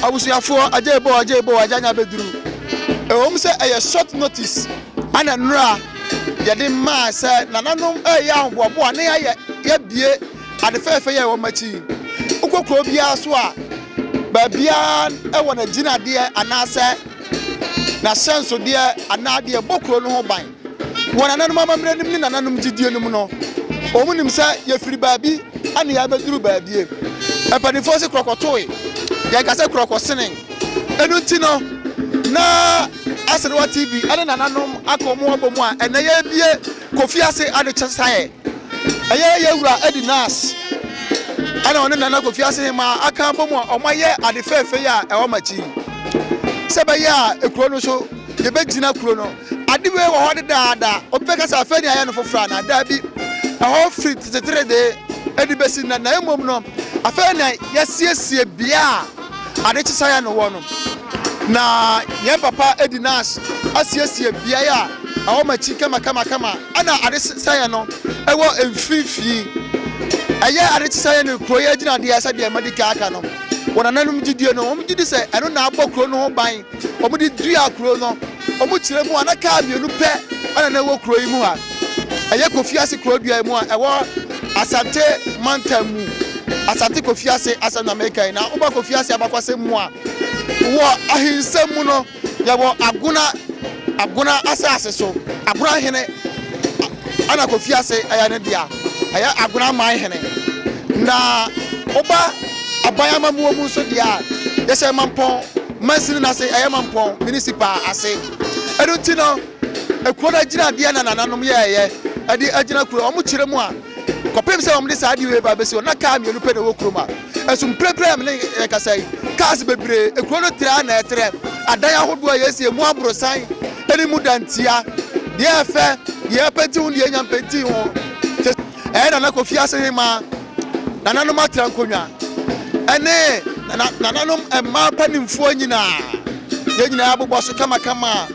Abusuafoɔ, agya ebo, agya ebo, agya nya bɛduru. Ɛwom sɛ ɛyɛ short notice ana nnora yɛde maa sɛ nananom ɛreyɛ ahoboaboa na yɛayɛ yɛabie ade fɛɛfɛ yɛ ɛwɔ m'akyi yi. Wokɔ kuro biara so a, baabiara ɛwɔ n'agyinadeɛ anaasɛ n'ahyɛnsodeɛ anaa deɛ ɛbɔ kuro no ho ban. Wɔ nananom amammerɛ no mu ne nananom gyidie no mu no, wɔn nim sɛ yɛfiri baabi ɛna yɛabɛduru baabie. Mpanimfoɔ se korɔkɔtoe, yɛnka sɛ korɔkɔsene. Ɛno nti no, na Aserewa TV ɛne nananom aka wɔn abɔ mu a ɛnɛ yɛrebie Kofi ase adekyesaeɛ. Ɛyɛ yɛn wura Edi Nas ɛna ɔne Nana Kofi ase hemaa aka abɔ mu a wɔayɛ ade fɛɛfɛ yi a ɛwɔ m'akyi yi. Sɛ ɛbɛyɛ a ekuro no so yɛbɛgyina kuro no. Ade wei wɔ hɔ dedaada. Obi bɛka sɛ afei ne ayɛ no foforɔ anaa? Daabi. Ɛhɔ firi tetetere de bɛsi nnɛ, na mmom no afei na yɛasiesie bea a ade kyesaeɛ no wɔ no. Na yɛn papa Edi Nash asiesie beaeɛ a ɛwɔ m'akyi kamakamakama, ɛna ade kyesaeɛ no ɛwɔ mfimfini. Ɛyɛ ade kyesaeɛ no kuro yi agyinadeɛ sɛdeɛ madi kan aka no. Wɔ nananom gyidie no, wɔn gye di sɛ ɛno na abɔ kuro no ho ban. Wɔde dua kuro no. Wɔkyerɛ mu a, na kaa mmienu pɛ na na ɛwɔ kuro yi mu ha. Ɛyɛ Kofiase kuro dua yi mu a ɛwɔ Asante mantam mu. Asante Kofiase asɛm na meka yi. Na woba Kofiase abakwasɛm mu a, wɔ ahensɛm mu no, yɛwɔ Agona, Agona asase so. Agona hene ɛna Kofiase ɛyɛ ne dea. Ɛyɛ Agona man hene. Na woba aban amammuo mu nso deɛ a, yɛhyɛ Mampɔn mansini no ase, ɛyɛ Mampɔn municipal ase. Ɛno nti no, ekuro no agyinadeɛ na nananom yɛɛyɛ ɛde agyina kuro. Wɔn kyerɛ mu a, kɔpem sɛ wɔn de saa adeɛ wei ba bɛsi hɔ, na kaa mmienu pɛ na ɛwɔ kurom a. Ɛso mprempren a mene yɛkasa yi, cars bebree, ekuro no trɛ na ɛtrɛ. Adan ahodoɔ a yɛsi emu aborosan ɛne mu dantia, deɛ ɛfɛ, deɛ ɛpɛnti ho, deɛ ɛnya mpɛnti ho. Ɛyɛ Nana Kofi Asehemaa, nananom atra nkonnwa, ɛne nananom mmaa mpanimfoɔ nyinaa. Yɛn nyinaa abobɔ so kamakama.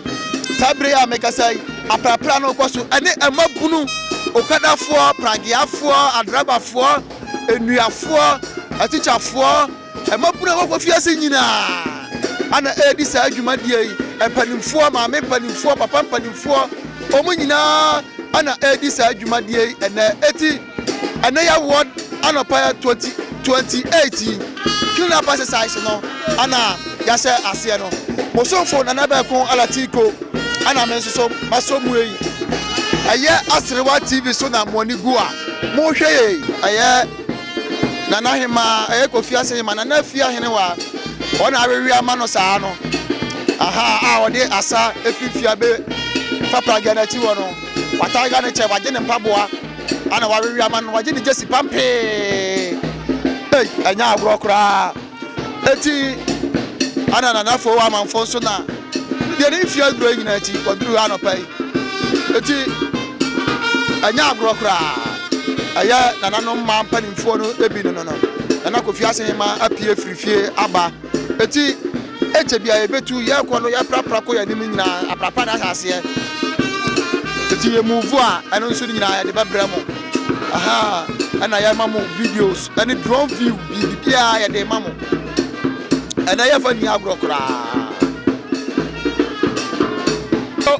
Saa bere a mekasa yi, aprapra no kɔ so, ɛne mmabunu, okadafoɔ, prageafoɔ, adrabafoɔ, nnuafoɔ, atikyafoɔ, mmabunu a wɔkɔ fiase nyinaa ana ɛredi saa dwumadie yi. Mpanimfoɔ, maame mpanimfoɔ, papa mpanimfoɔ, wɔn nyinaa ana ɛredi saa dwumadie yi ɛnɛ. Eti ɛnɛ yɛ wɔ anɔpa yɛ 2028 yi, clean up exercise no ana yɛahyɛ aseɛ no. Mosomfo Nana Bɛko Alatiko ana me nso so masɔ mu yi. Ɛyɛ Aserewa TV so na mo ani gu a mohwɛ yei. Ɛyɛ Nana Hemaa, ɛyɛ Kofi Ase Hemaa, Nana Afia Henewa, ɔna awewe ama no saa no. Aha a ɔde asa efiri fie abe fa pragya n'akyi hɔ no, wataaga ne kyɛ, wagye ne mpaboa, ana wawewe ama no, wagye ne gyesi pampee. Ei, ɛnyɛ agorɔ koraa. Eti ana nanafo wɔ amanfo nso na deɛ ne mfie aduro yi nyinaa akyi wɔduru ha anɔpa yi. Eti ɛnyɛ agorɔ koraa. Ɛyɛ nananom mmaa mpanimfoɔ no bi no no no. Nana Kofi Asehema apue firi fie aba. Eti ɛkyɛ bi a yɛbɛtu yɛkɔ no yɛprapra kɔ yɛn anim nyinaa aprapra no ahyɛ aseɛ. Eti yɛ move a ɛno nso no nyinaa yɛde bɛbrɛ mo. Aha ɛna yɛma mo videos ɛne drone view biribiara yɛde ma mo. Ɛnɛ yɛfa nni agorɔ koraa.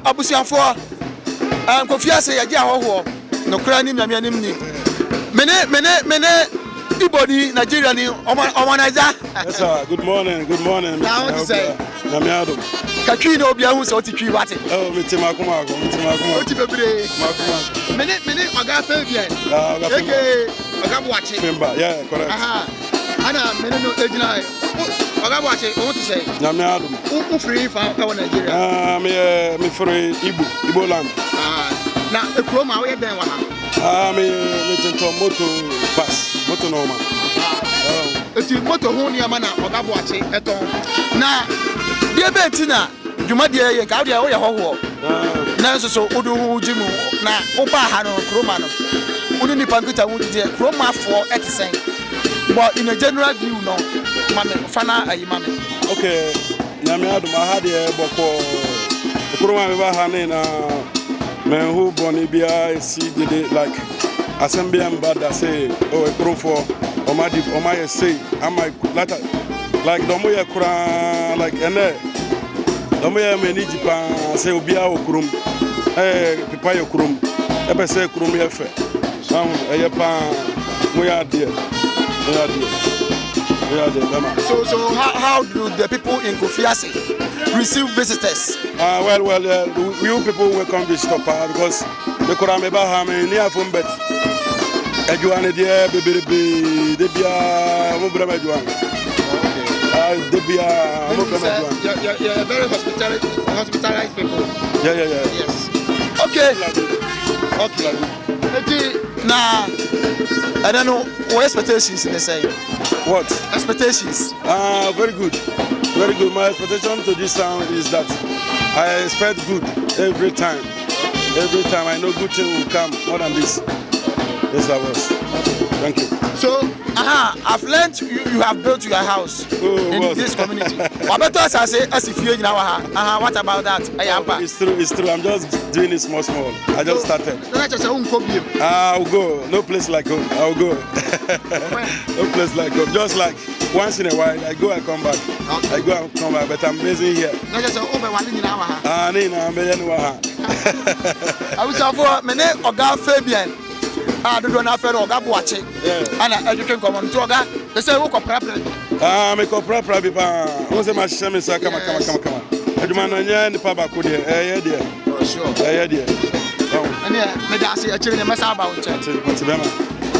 Abusuafoɔ, Kofi ase yɛgye ahɔhoɔ nokorɛ ne Nyame anim ni. Mene mene mene Igbo ni Nigeria ni ɔmɔ Naija. Yes sir, good morning, good morning. Na ho te sɛ. Nyame adom. Ka twi na obi ahu sɛ wote twi wate. Oh, me te mako mako, me te mako mako. Wote bebree. Mako mako. Mene mene Oga Fabian. Ah, Oga Fabian. Aka Oga Boakye. Femba, yeah, correct. Aha. Ana mene no egyina. Oga Boakye, wo ho te sɛ. Nyame adom. Wo firi fa ɛwɔ Nigeria? Ah, me eh, me firi Igbo, Igbo land. Ah, na ekuro ma woyɛ dɛn wɔ ha? Ah, me me tentɔn moto bus, moto normal. Ah. Eti moto ho nneɛma na Oga Boakye ɛtɔn. Na deɛ bɛɛ ti na dwumadie yɛ nka wodeɛ woyɛ hɔhoɔ. Nanso so wode wo ho gye mu na wobaa ha no kuroma no wo ne nipa nkita ho didi kuromafoɔ ɛte sɛn? But in a general view no, ma me fa na ayi ma me. Okay, Nyame adom aha deɛ bɔkɔɔ. Kuroma meba ha ne na menhu bɔne biara esi dede like asɛm biara mba da sɛ oh ekuromfoɔ ɔma di ɔma yɛ sei ama lata. Like deɛ ɔmo yɛ koraa like ɛnɛ deɛ ɔmo yɛ m'ani gye paa sɛ obiara wɔ kurom ɛyɛ pepa yɛ kurom ɛpɛ sɛ kurom yɛ fɛ ahu ɛyɛ paa mo yɛ adeɛ mo yɛ adeɛ mo yɛ adeɛ bɛma. So how do the people in Kofiase receive visitors? Well, you people welcome visitor paa because me koraa me ba ha me ni afom bet aduane deɛ bebrebe de biara mo brɛ me aduane. Ah, de biara mo brɛ me aduane. You're very hospitalized, hospitalized people. Yeah. Yes. Okay. Eti na ɛnɛ no wɔ expectations ne sɛn? What? Expectations. Ah, very good. Very good. My expectation to this town is that I expect good every time. Every time I know good thing will come more than this. Yes, I was. Thank you. So, aha, I've learned you have built your house Oh, in boss. this community. Wabɛtɔ asase asi fie nyina wɔ ha. Aha, what about that? Ɛyɛ ampa? It's true, it's true. I'm just doing it small, small. I just started. Na kyerɛ sɛ wonkɔ biem. I'll go. No place like home. I'll go. No place like home. Just like once in a while, I go and come back. I go and come back, but I'm busy here. Na kyerɛ sɛ wobɛwale nyinaa wɔ ha. Ah, Nina, I'm here. Abusuafoɔ, me ne Ɔga Fabian a dodoɔ no afɛ no Ɔga Boakye ana ɛtwetwe nkɔmmɔ no. Nti ɔga ɛ sɛ wokɔ prapra bi. Ah, mekɔ prapra bi paa. Wo sɛ mahyehyɛ me nsa kama kama kama kama. Adwuma no nyɛ nipa baako deɛ, ɛyɛ deɛ. Ɛyɛ deɛ. Ɔn, Ɛneɛ mede ase akyiri ne mɛsa aba wo nkyɛn. Te te bɛma.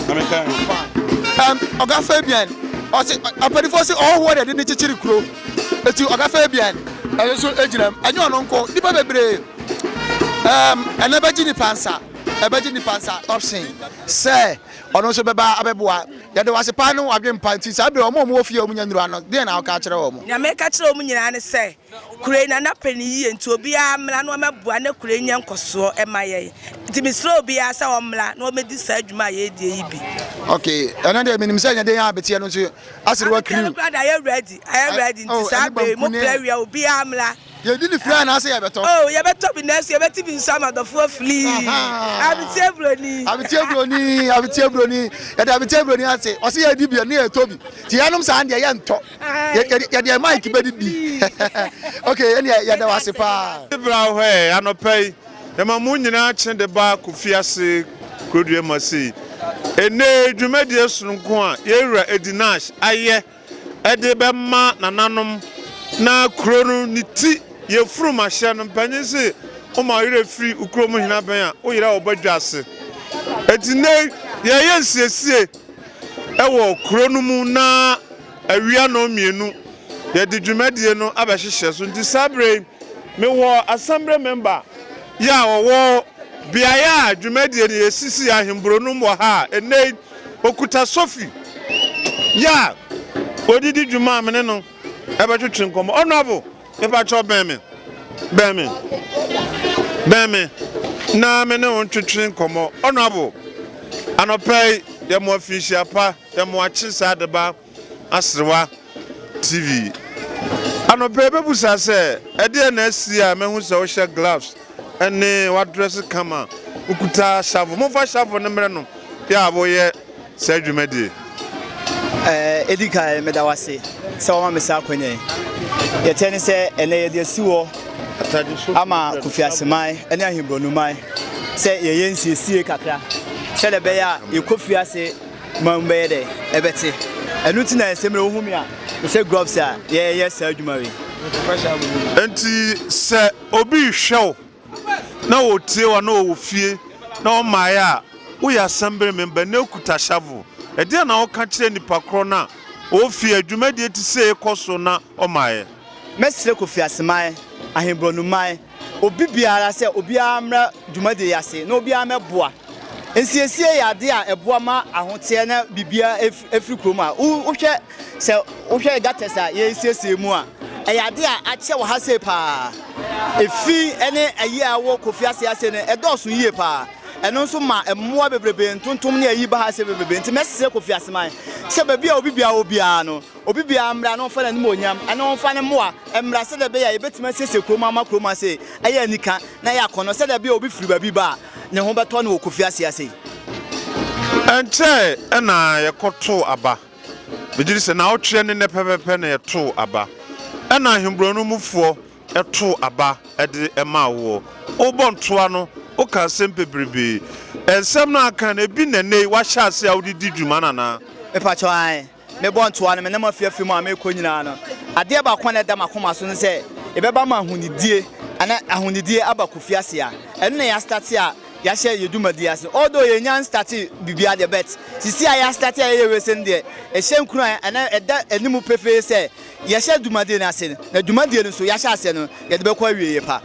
Na meka ho. Ɔga Fabian ɔse ɔpanifoɔ sɛ ɔhɔhoɔ de de ne kyekyere kuro, eti Ɔga Fabian ɛno nso gyina mu. Ɛnyɛ ɔno nko, nnipa bebree ɛnɛ bɛgye nipa nsa, ɛbɛgye nipa nsa option sɛ ɔno nso bɛba abɛboa. Yɛde wase paa ne wadwe mpa. Nti saa bere ɔmo a ɔmo wɔ fie a ɔmo nya nnuru ano deɛ na ɔka kyerɛ wɔn? Nea meka kyerɛ wɔn nyinaa ne sɛ kuro yi Nana pɛ ne yie, nti obiara mmra na ɔmɛboa na kuro yi nyɛ nkɔsoɔ ɛma yɛn. Nti mesrɛ obiara sɛ ɔmmra na ɔmɛdi saa adwuma a yɛredie yi bi. Ok, ɛno deɛ menim sɛ nyɛ den a beteɛ no nso asere wa Abeteɛ kiriw. no koraa de ayɛ ready, ayɛ ready, nti Oh, saa ɛne bere yi mo banku ne- prɛ wia, obiara mmra. Yɛdi ne firi anaasɛ yɛbɛtɔ? Oh, yɛbɛtɔ bi, nanso yɛbɛti bi nso ama dɔfoɔ filii. Abeteɛ buroni. Abeteɛ buroni, abeteɛ buroni, yɛde abeteɛ buroni ase. Ɔsɛ yɛdi bi ne yɛtɔ bi, nti yɛnom saa deɛ yɛntɔ. Yɛde mic bɛdi bi. Ok, ɛneɛ yɛda wo ase paa. Bra hɔ ɛ, anɔpa yi yɛma mo nyinaa kye de ba Kofi ase kurodua mu ase yi. Ɛnɛ dwumadie sononko a yɛwura Edinash ayɛ ɛde bɛma nananom na kuro no ne ti yɛfuru mahyɛ no mpanyin se woma yerɛ firi wo kurom hena bɛn a woyerɛ a wɔbɛdwa ase. Enti nnɛ yɛyɛ nsiesie ɛwɔ kuro no mu na awia no mmienu yɛde dwumadie no abɛhyehyɛ so. Nti saa berɛ yi mewɔ assembly member yɛ a wɔwɔ beaeɛ a dwumadie no yɛsisi ahemburo wɔ ha a ɛnnɛ yi okuta sofi yɛ a odidi dwuma a mene no ɛbɛtwetwe nkɔmmɔ. Honorable, mepakyɛw, bɛn me, bɛn me, bɛn me na me ne wo ntwetwe nkɔmmɔ. Honorable, anɔpɛ yi yɛmo afinhyia pa, yɛmo akye saa de ba Aserewa TV. Anɔpɛ yi bɛbusa sɛ ɛdeɛ na asi a mahu sɛ wohyɛ gloves ɛne wadress kama, wokuta shovel. Momfa shovel no mmerɛ no yɛ a woyɛ saa dwumadie. Ɛdi kan, meda wase sɛ wɔma me saa akonnwa yi. Yɛtɛ ne sɛ ɛnɛ yɛde asi hɔ ama Kofi Aseman ne Ahemburonuman sɛ yɛyɛ nsiesie kakra sɛdeɛ ɛbɛyɛ a yɛkɔ fie ase ma mu bɛyɛ dɛ ɛbɛte. Ɛno nti na ɛsɛ mmerɛ wohu me a mehyɛ gloves a yɛyɛ saa adwuma wei. Nti sɛ obi rehwɛ wo na wɔtie wa na ɔwɔ fie na ɔmmaeɛ a woyɛ assembly member na okuta shovel, ɛdeɛ na woka kyerɛ nipa korɔ no a ɔwɔ fie adwumadie te sɛ ɛkɔ so na ɔmmaeɛ? Mɛsrɛ Kofi Aseman, Ahemburonuman, obi biara sɛ obiara mmra dwumadie yi ase na obiara mmɛboa. Nsiesie yɛ ade a ɛboa ma ahoteɛ na biribiara ɛfiri kurom a wohwɛ sɛ wohwɛ gutters a yɛsiesie mu a, ɛyɛ ade a akyɛ wɔ ha sei paa. Efi ne ayi a ɛwɔ Kofi ase ase no ɛdɔɔso yie paa. Ɛno nso ma mmoa bebrebe, ntontom ne ayi ba ha ase bebrebe. Nti mɛsrɛ Kofi Aseman sɛ baabi a obi biara wɔ biara no, obi biara mmra na ɔmfa n'anim onyam ɛna ɔmfa ne mmoa mmra sɛdeɛ ɛbɛyɛ a yɛbɛtumi asiesie kurom ama kurom ase ɛyɛ anika na ɛyɛ akɔnnɔ, sɛdeɛ ɛbɛyɛ a obi firi baabi ba a ne ho bɛtɔ no wɔ Kofi ase ase yi. Ɛnkyɛe ɛna yɛkɔtoo aba. Megye di sɛ naawɔtweɛ ne nnɛ pɛpɛpɛ na yɛtoo aba. Ɛna Ahenborɔ no mufoɔ too aba de maa woɔ. Wobɔ ntoa no, woka nsɛm bebrebe. Nsɛm no a aka no, ebi na nnɛ yi woahyɛ ase a wode di dwuma no anaa? Mepakyɛw, aane. Mebɔ ntoa no, menam afiafi mu a merekɔ nyinaa no, adeɛ baako a na ɛda m'akoma so ne sɛ yɛbɛba ma ahonidie anaa ahonidie aba Kofi ase a, ɛno na yɛastate a yɛahyɛ yɛn dwumadie ase. Although yɛnnya nstate biribiara deɛ but sisi a yɛastate a yɛyɛ wei sei no deɛ, ɛhyɛ nkuran anaa ɛda anim pefee sɛ yɛhyɛ dwumadie no ase no, na dwumadie no nso yɛahyɛ aseɛ no, yɛde bɛkɔ awieeɛ pa.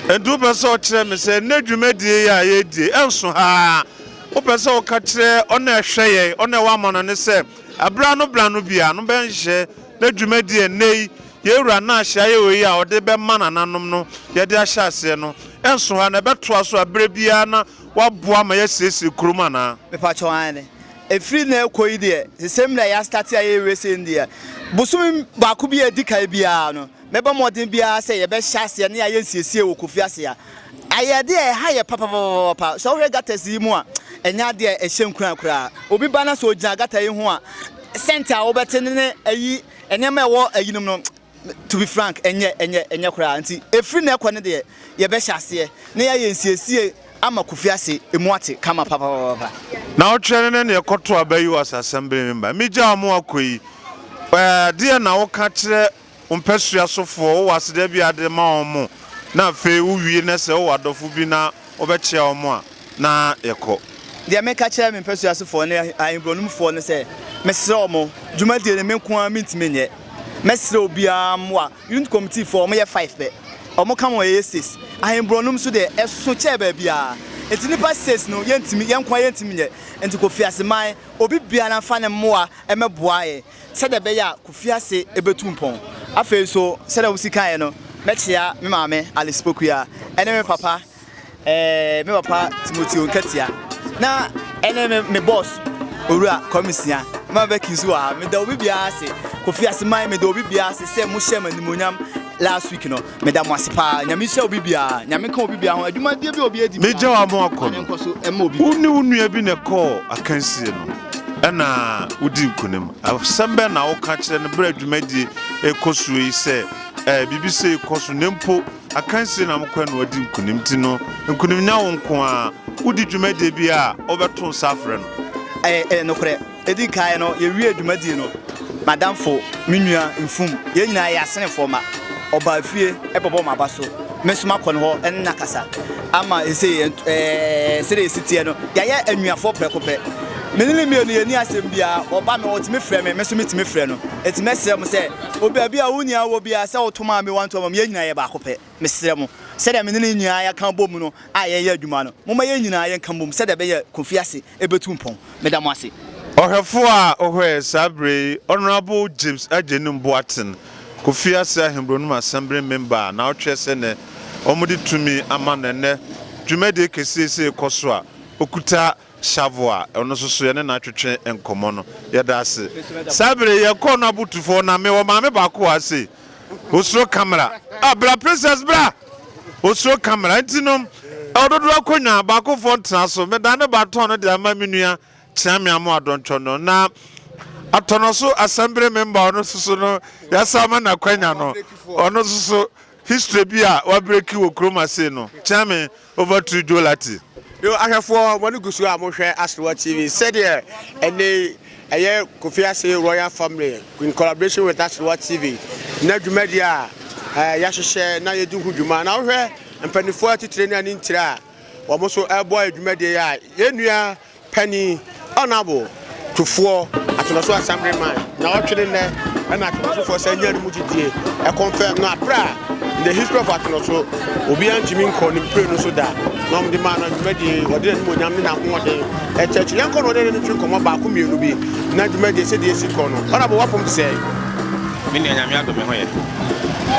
Enti wopɛ sɛ ɔkyerɛ me sɛ nnɛ dwumadie yi a yɛredie yi, ɛnso ha ara? Wopɛ sɛ woka kyerɛ ɔno a ɛhwɛ yɛn, ɔno a ɛwɔ amanɔne sɛ, ɛberɛ ano berɛ ano biara no bɛnhyɛ na dwumadie a nnɛ yi yɛn Wura Nash ayɛ wei yi a ɔde bɛma nananom no yɛde ahyɛ aseɛ no, ɛnso ha na ɛbɛtoa so a berɛ biara na waboa ma yɛasiesie kurom anaa? Mepakyɛw, aane. Ɛfiri nnɛ rekɔ yi deɛ, sesei mmerɛ a yɛastate a yɛyɛ wei sei no deɛ, bosome baako bi a ɛdi kan biara no, Mɛbɔ mmɔden biara sɛ yɛbɛhyɛ aseɛ na yɛayɛ nsiesie wɔ Kofi ase a. Ɛyɛ adeɛ a ɛha yɛ papapapapa. Sɛ wohwɛ gutters yi mu a, ɛnyɛ adeɛ a ɛhyɛ nkuran koraa. Obi ba na sɛ ɔgyina gutter yi ho a, scent a wobɛte no ne ayi nneɛma a ɛwɔ ayinom no, to be frank, ɛnyɛ, ɛnyɛ, ɛnyɛ koraa. Nti ɛfiri nnɛ rekɔ no deɛ, yɛbɛhyɛ aseɛ na yɛayɛ nsiesie ama Kofi ase emu ate kama papapapapa. Na ɔkyerɛ no ne nea ɛkɔto aba yi wɔ asase bere meba. Migyaa wɔn akɔ yi, ɛɛ, deɛn na woka kyerɛ Wo mpasua sofoɔ, wowɔ aseda bi a de ma wɔn, na afei wowie na sɛ wowɔ adɔfo bi na wobɛkyea wɔn a, na yɛkɔ. Deɛ meka kyerɛ me mpasua sofoɔ ne ahenkuronomfoɔ ne sɛ, mesrɛ wɔn, dwumadie no me nko ara mentumi nyɛ. Mɛsrɛ obiara mmoa. Unit committee foɔ, wɔyɛ five pɛ. Wɔka wɔn ɛyɛ six. Ahenkuronom nso deɛ, ɛso kyɛɛ baabiara. Nti nnipa six no, yɛntumi, yɛn nko ara yɛntumi nyɛ. Nti Kofi Aseman, obi biara mfa ne mmoa mmɛboa yɛn. Sɛdeɛ ɛbɛyɛ a Kofi ase bɛtu mpɔn. Afei nso, sɛdeɛ wosi kaeɛ no, mɛkyea me maame Alice Pokuya ɛne me papa ɛɛ me papa Timothy Nkatia na ɛne me me boss Owura Kwame Sia. Mama Becky nso wɔ ha. Meda obi biara ase. Kofi ase man, meda obi biara ase sɛ mohyɛɛ me animuonyam last week no. Meda mo ase paa. Nyame nhyira obi biara. Nyame nka obi biara ho. Adwumadeɛ bi a obi adi Megya biara wo ama no, wakɔ ma no no, nkɔ so mma obi wo biara. ne wo nua bi na ɛkɔɔ akansie no, ɛna wodii nkonim. Asɛm bɛn na woka kyerɛ no berɛ a dwumadie rekɔ soɔ yi sɛ, ɛɛ, biribi sei rekɔ so, na mpo akansie na mokɔɛ na wadi nkonim nti no, nkonim nya wo nko ara. Wodi dwumadie bi a, wobɛto nsa afrɛ no? Ɛyɛ, ɛyɛ nokorɛ. Ɛdi kan no, yɛwiee dwumadie no, m'adamfo, me nua Mfum, yɛn nyinaa yɛ Asenefoɔ mma, ɔbaa fie bɛbɔɔ m'aba so. Me nso makɔ ne hɔ ne no akasa ama seesei ɛɛ sɛdeɛ ɛsi teɛ no, yɛayɛ anuafoɔ prɛko pɛ. Me ne no mmienu yɛnni asɛm biara, ɔba me hɔ, ɔtumi frɛ me, me nso metumi frɛ no. Enti mɛsrɛ mo sɛ, baabi a wo nua wɔ biara, sɛ woto maa me, woanto amma me, yɛn nyinaa yɛ baako pɛ. Mesrɛ mo, sɛdeɛ me ne no nyinaa yɛaka abom no a yɛreyɛ adwuma no, momma yɛn nyinaa yɛnka mmom sɛdeɛ ɛbɛyɛ a Kofi ase bɛtu mpɔn. Meda mo ase. Ɔhwɛfoɔ a ɔhwɛɛ saa berɛ yi, Honourable James Agyenim Boateng, Kofi Ase Ahenbronom Assembly Member a naawɔtweɛ sɛ nnɛ wɔde tumi ama no ɛnnɛ dwumadie kɛseɛ sei rekɔ so a ɔkuta shovel a ɔno nso so yɛne no atwetwe nkɔmmɔ no, yɛda ase. Saa berɛ yi yɛkɔɔ no abotufoɔ na mewɔ maame baako wɔ ha sei. Osuro camera. Ah bra princess bra. Osuro camera nti no ɔdodo akonwa baakofoɔ ntena so. Meda ne baton no de ama me nua Kyeame Amoah Dontwo no na atɔnɔ so assembly member ɔno nso so no yɛasa ama no akwanya no ɔno nso so history bi a wabreki wɔ kurom ase no Kyeame Over to Joe Lartey. Yo ahwɛfoɔ mo ani gu so a mohwɛ Aserewa TV sɛdeɛ ɛnɛ yi ɛyɛ Kofi Ase Royal Family in collaboration with Aserewa TV na dwumadie a yɛahyehyɛ na yɛdi ho dwuma na wohwɛ mpanimfoɔ atitire ne ani ntire a wɔn nso ɛreboa yɛ dwumadie yi a yɛn nua Panin, Honourable, Tufoɔ, Atwenaso Assemblyman, Naɔtwe ne nnɛ ɛna Atwenasofoɔ sɛ nya ne mu gyidie ɛconfirm no aberɛ a in the history of Atwenaso obiara ntumi nkɔ ne mprenu so da na wɔde maa no dwumadie ɔde n'animuonyam ne n'ahoɔden ɛkyɛ akyi yɛnkɔ na ɔne no ntwe nkɔmmɔ baako mmienu bi na dwumadie sɛdeɛ ɛsi kɔ no Honourable wapom te sɛ. Me nua Nyame adom me ho yɛ.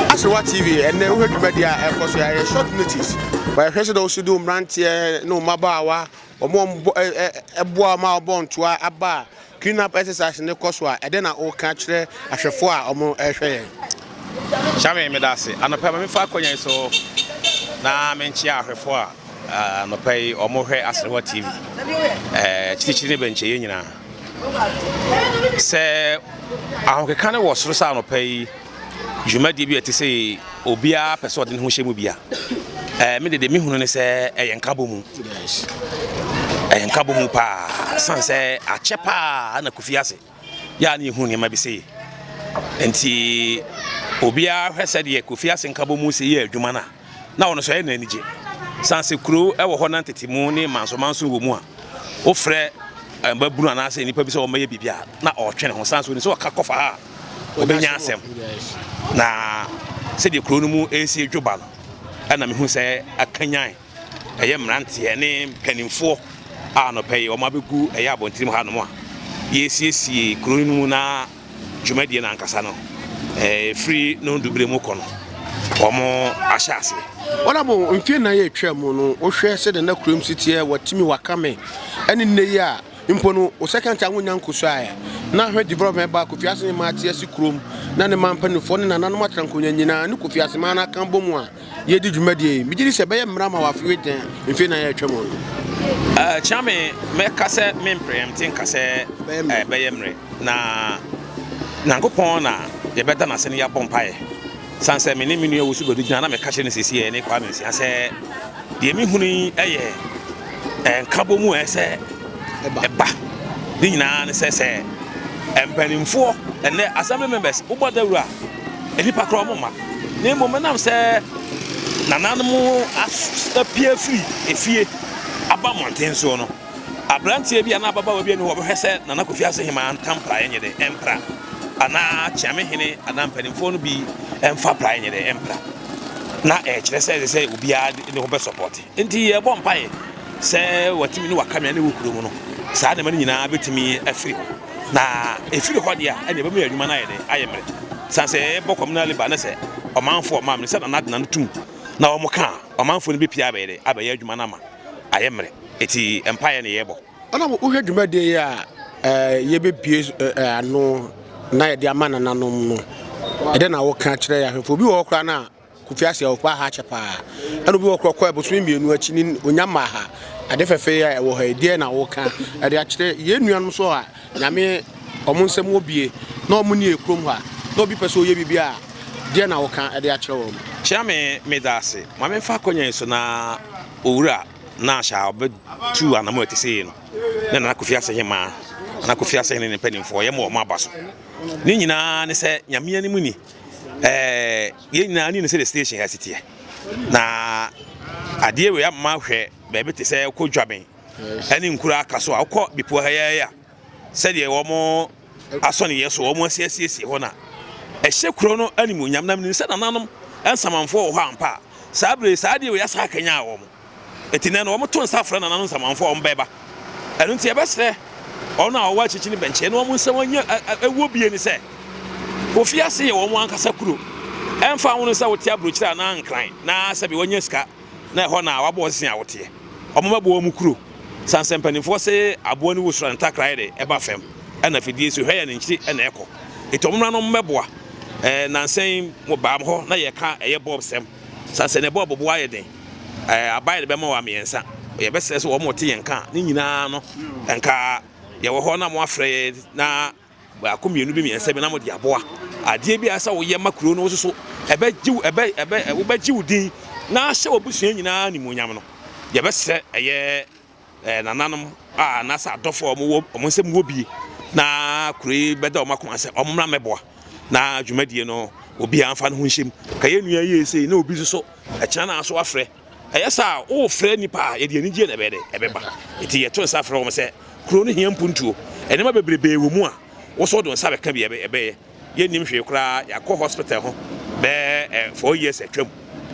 Aserewa TV ɛnnɛ wohwɛ dwumadie a ɛkɔ so yɛ short notice but yɛhwɛ sɛdeɛ wosi de wo mmeranteɛ ne wo mmabaawa Wɔn a wɔbɔ ɛ ɛ boa wɔn a wɔbɔ ntoa aba a clean up exercise no kɔ so a, ɛdɛn na woka kyerɛ ahwɛfoɔ a wɔrehwɛ yɛn? Kyame, meda ase. Anɔpa yi, ma memfa akwannya yi so na menkyea ahwɛfoɔ a anɔpa yi wɔhwɛ Aserewa TV, akyirikyiri ne bɛnkyɛeɛ nyinaa. Sɛ. Ahokeka no wɔ soro sɛ anɔpa yi dwumadie bi a ɛte sɛ obiara pɛ sɛ ɔde ne ho hyɛ mu bi a, ɛɛ me de deɛ mehunu ne sɛ ɛyɛ nkabɔ mu. Ɛyɛ nkabɔ mu paa san sɛ akyɛ paa na Kofi ase yɛ a ne yɛhunu nneɛma bi sei. Nti obiara hwɛ sɛdeɛ Kofi ase nkabɔ mu sɛ yɛ adwuma no a na ɔno nso ɛyɛ no anigye. San sɛ kuro wɔ hɔ na ntete mu ne manso manso wɔ mu a, wofrɛ mmabunu anaasɛ nnipa bi sɛ wɔmmɛyɛ biribi a, na ɔretwe ne ho. San sɛ onim sɛ ɔka kɔfa ha a, ɔbɛnya asɛm. Na sɛdeɛ kuro no mu ɛresi dwo ba no, ɛna mehu sɛ akanyan ɛyɛ mmeranteɛ ne mpanimfoɔ a anɔpa yi wɔn abɛgu ɛyɛ abɔntene mu hanom a yɛresiesie kuro no mu na dwumadie no ankasa no, ɛfiri no duberɛ mu kɔ no, wɔahyɛ aseɛ. Honourable, mfeɛ nnan a atwa mu no, wohwɛ sɛdeɛ na kurom si teɛ, watumi wakame, ɛne nnɛ yi a mpo no, wo second term wonnya nkɔsuaeɛ, na hwɛ development ba Kofi Asenema ate asi kurom, na ne man mpanimfoɔ ne nananom atena nkonnwa nyinaa ne Kofi Asenema no aka bɔ mu a, yɛredi dwumadie yi, megye di sɛ ɛbɛyɛ mmara ma wɔ afe wei dɛn mfeɛ nnan a atwa mu no. Kyame, mɛka sɛ mempreɛmte nka sɛ ɛbɛyɛ mmerɛ. Na Nyankopɔn na yɛbɛda no ase na yɛabɔ mpaeɛ. Sane sɛ me ne me nua Owusu Badu gyina na meka kyerɛ no seesei ne Kwame Nsia sɛ deɛ mehunu yi yɛ nkabom a ɛsɛ ɛba. Ne nyinaa ne sɛ sɛ mpanimfoɔ ɛnɛ assembly members wobɔ dawuro a nnipa koraa wɔn mma. Na mmom ɛnam sɛ nananom apue afiri efie aba mmɔnten soɔ no, Aberanteɛ bi anaa ababaawa bi ani hɔ a ɔbɛhwɛ sɛ Nana Kofi Asehemaa ntam praeɛ nyɛ dɛ mpra, anaa Kyeamehene anaa mpanimfoɔ no bi mfa praeɛ nyɛ dɛ mpra. Na ɛkyerɛ sɛ ɛsɛ sɛ obiara de ne ho bɛsɔpɔte. Nti yɛbɔ mpaeɛ sɛ watumi ne wakamea ne wɔ kuro mu no, saa nneɛma no nyinaa bɛtumi afiri hɔ. Na ɛfiri hɔ deɛ a, ɛnneɛ ɛbɛma yɛn adwuma no ayɛ dɛ ayɛ mmerɛ. Sane sɛ yɛbɔ communal labour ne sɛ ɔmanfoɔ ɔmaa me sɛ Nana de n'ano tom na wɔka a, ɔmanfoɔ no bɛpie abɛyɛ dɛ abɛyɛ adwuma no ama ayɛ mmerɛ. Eti mpaeɛ na yɛbɔ. Ɛna wohwɛ dwumadie yi a yɛbɛbue ano na yɛde ama nananom no, ɛdɛn na woka kyerɛ yɛn ahwɛfoɔ? Obi wɔ hɔ koraa no a, Kofi ase ɔkɔ aha akyɛ paa. Ɛna obi wɔ hɔ koraa ɔkɔ abosome mmienu akyi ne onya mmaa ha. Ade fɛfɛ yi a ɛwɔ ha yi, deɛn na woka ɛde akyerɛ yɛn nuanom so a Nyame wɔn nsam wɔ bie na wɔn ni kurom ha na obi pɛ sɛ ɔyɛ biribi a, deɛn na woka ɛde akyerɛ wɔn? Kyeame, meda ase. Ma memfa akwannya yi so na Owura Nash a ɔbɛtuu anamɔ a ɛte sei no ne Nana Kofi Asehemaa, Nana Kofi Asehene ne ne mpanimfoɔ, yɛma wɔn aba so. Ne nyinaa ne sɛ, Nyame anim ni, ɛɛ, yɛn nyinaa nim sɛdeɛ station ha si teɛ. Na adeɛ wei ama hwɛ baabi te sɛ wokɔ Dwaben ɛne nkuro aka so a, wokɔ Bepɔ ha yi a, sɛdeɛ wɔn asɔneyɛ so wɔn asiesie hɔ na ɛhyɛ kuro no animuonyam. Na menim sɛ nananom nsamanfoɔ wɔ hɔ ampa a, Saa bere yi, saa adeɛ wei asan akanyan wɔn. Enti nnɛ no, wɔto nsa frɛ nananom nsamanfoɔ a wɔbɛba. Ɛno nti, yɛbɛsrɛ wɔn a wɔwɔ akyirikyiri ne bɛnkyɛn na wɔn nsɛm anya ɛwɔ bie ne sɛ, Kofi ase yɛ wɔn ankasa kuro. Ɛmfa ho no sɛ wote aburokyire anaa nkran na sɛbe woanya sika na ɛhɔ na wabɔ wo sese a woteɛ. Wɔmmɛbɔ wɔn kuro. Sane sɛ mpanimfoɔ se aboa no wu soro a ne takra yɛ dɛ ɛba fam ɛna afidie nso hwɛ yɛ ne nkyiri na ɛkɔ. Enti wɔmmra na wɔmmɛboa. Ɛɛ nnansa yi mo baa mo hɔ na yɛka ɛyɛ bɔɔb sɛm. Sane sɛ ne bɔɔb bo ayɛ den. Ɛɛ aban de bɛma wɔ mmiɛnsa. Yɛbɛsrɛ sɛ wɔn te yɛn nka a ne nyinaa no nka yɛwɔ hɔ na mo afrɛ yɛn na baako mmienu bi mmiɛnsa bi na mo de aboa. Adeɛ bi a sɛ woyɛ ma kuro no wo soso ɛbɛgye wo ɛbɛ ɛbɛ wobɛgye wo din na ahyɛ w'abusua nyinaa animuonyam no. Yɛbɛsrɛ ɛyɛ nananom a anaasɛ adɔfo a wɔwɔ wɔn nsam wɔ bi na kuro yi bɛda wɔn akoma sɛ wɔn mmra mmɛboa na dwumadie no obiara mfa ne ho nhyɛ mu. Ka yɛn nua yie sei na obi nso so ɛkyena na aso afrɛ. Ɛyɛ saa a wofrɛ nipa a yɛde anigyeɛ na ɛbɛyɛ dɛ ɛbɛba. Nti yɛto nsa frɛ wɔn sɛ kuro no hia mpuntuo. Nneɛma bebrebe wɔ mu a wo nso wode wo nsa bɛka bi ɛbɛyɛ. Yɛnnim hwee koraa, yɛakɔ hospital ho bɛyɛ 4 years atwam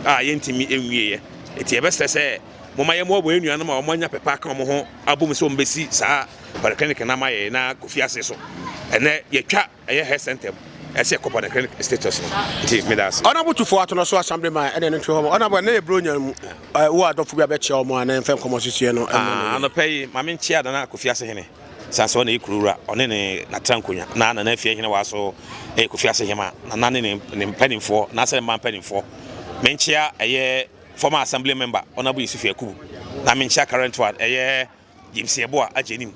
a yɛntumi nwieɛ. Nti yɛbɛsrɛ sɛ momma yɛmmoaboa yɛn nuanom a wɔanya pɛpɛ aka wɔn ho abom sɛ wɔbɛsi saa polyclinic no ama yɛn na Kofi ase so. Ɛnɛ yɛtwa ɛyɛ health center mu ɛsɛ yɛkɔ polyclinic status no. Nti meda ase. Honourable Tufo Atono Assemblyman ɛna ɛno ntwe hɔ ma Honourable ɛnɛ yɛ Buronya mu wo adɔfo bi abɛkyia wɔn a na yɛmfa nkɔmmɔ susuɛ no ɛma no. Anɔpa yi ma menkyia Nana Kofi Asehene sane sɛ ɔna yɛ kuro wura ɔne ne n'atra nkonya na Nana Afie Hene waa so ɛyɛ Kofi Asehema Nana ne ne mpanimfoɔ n'asɛ mma mpanimfoɔ menkyia ɛyɛ former assembly member Honourable Yusufu Yakubu na menkyia current one ɛyɛ James Yeboah agye anim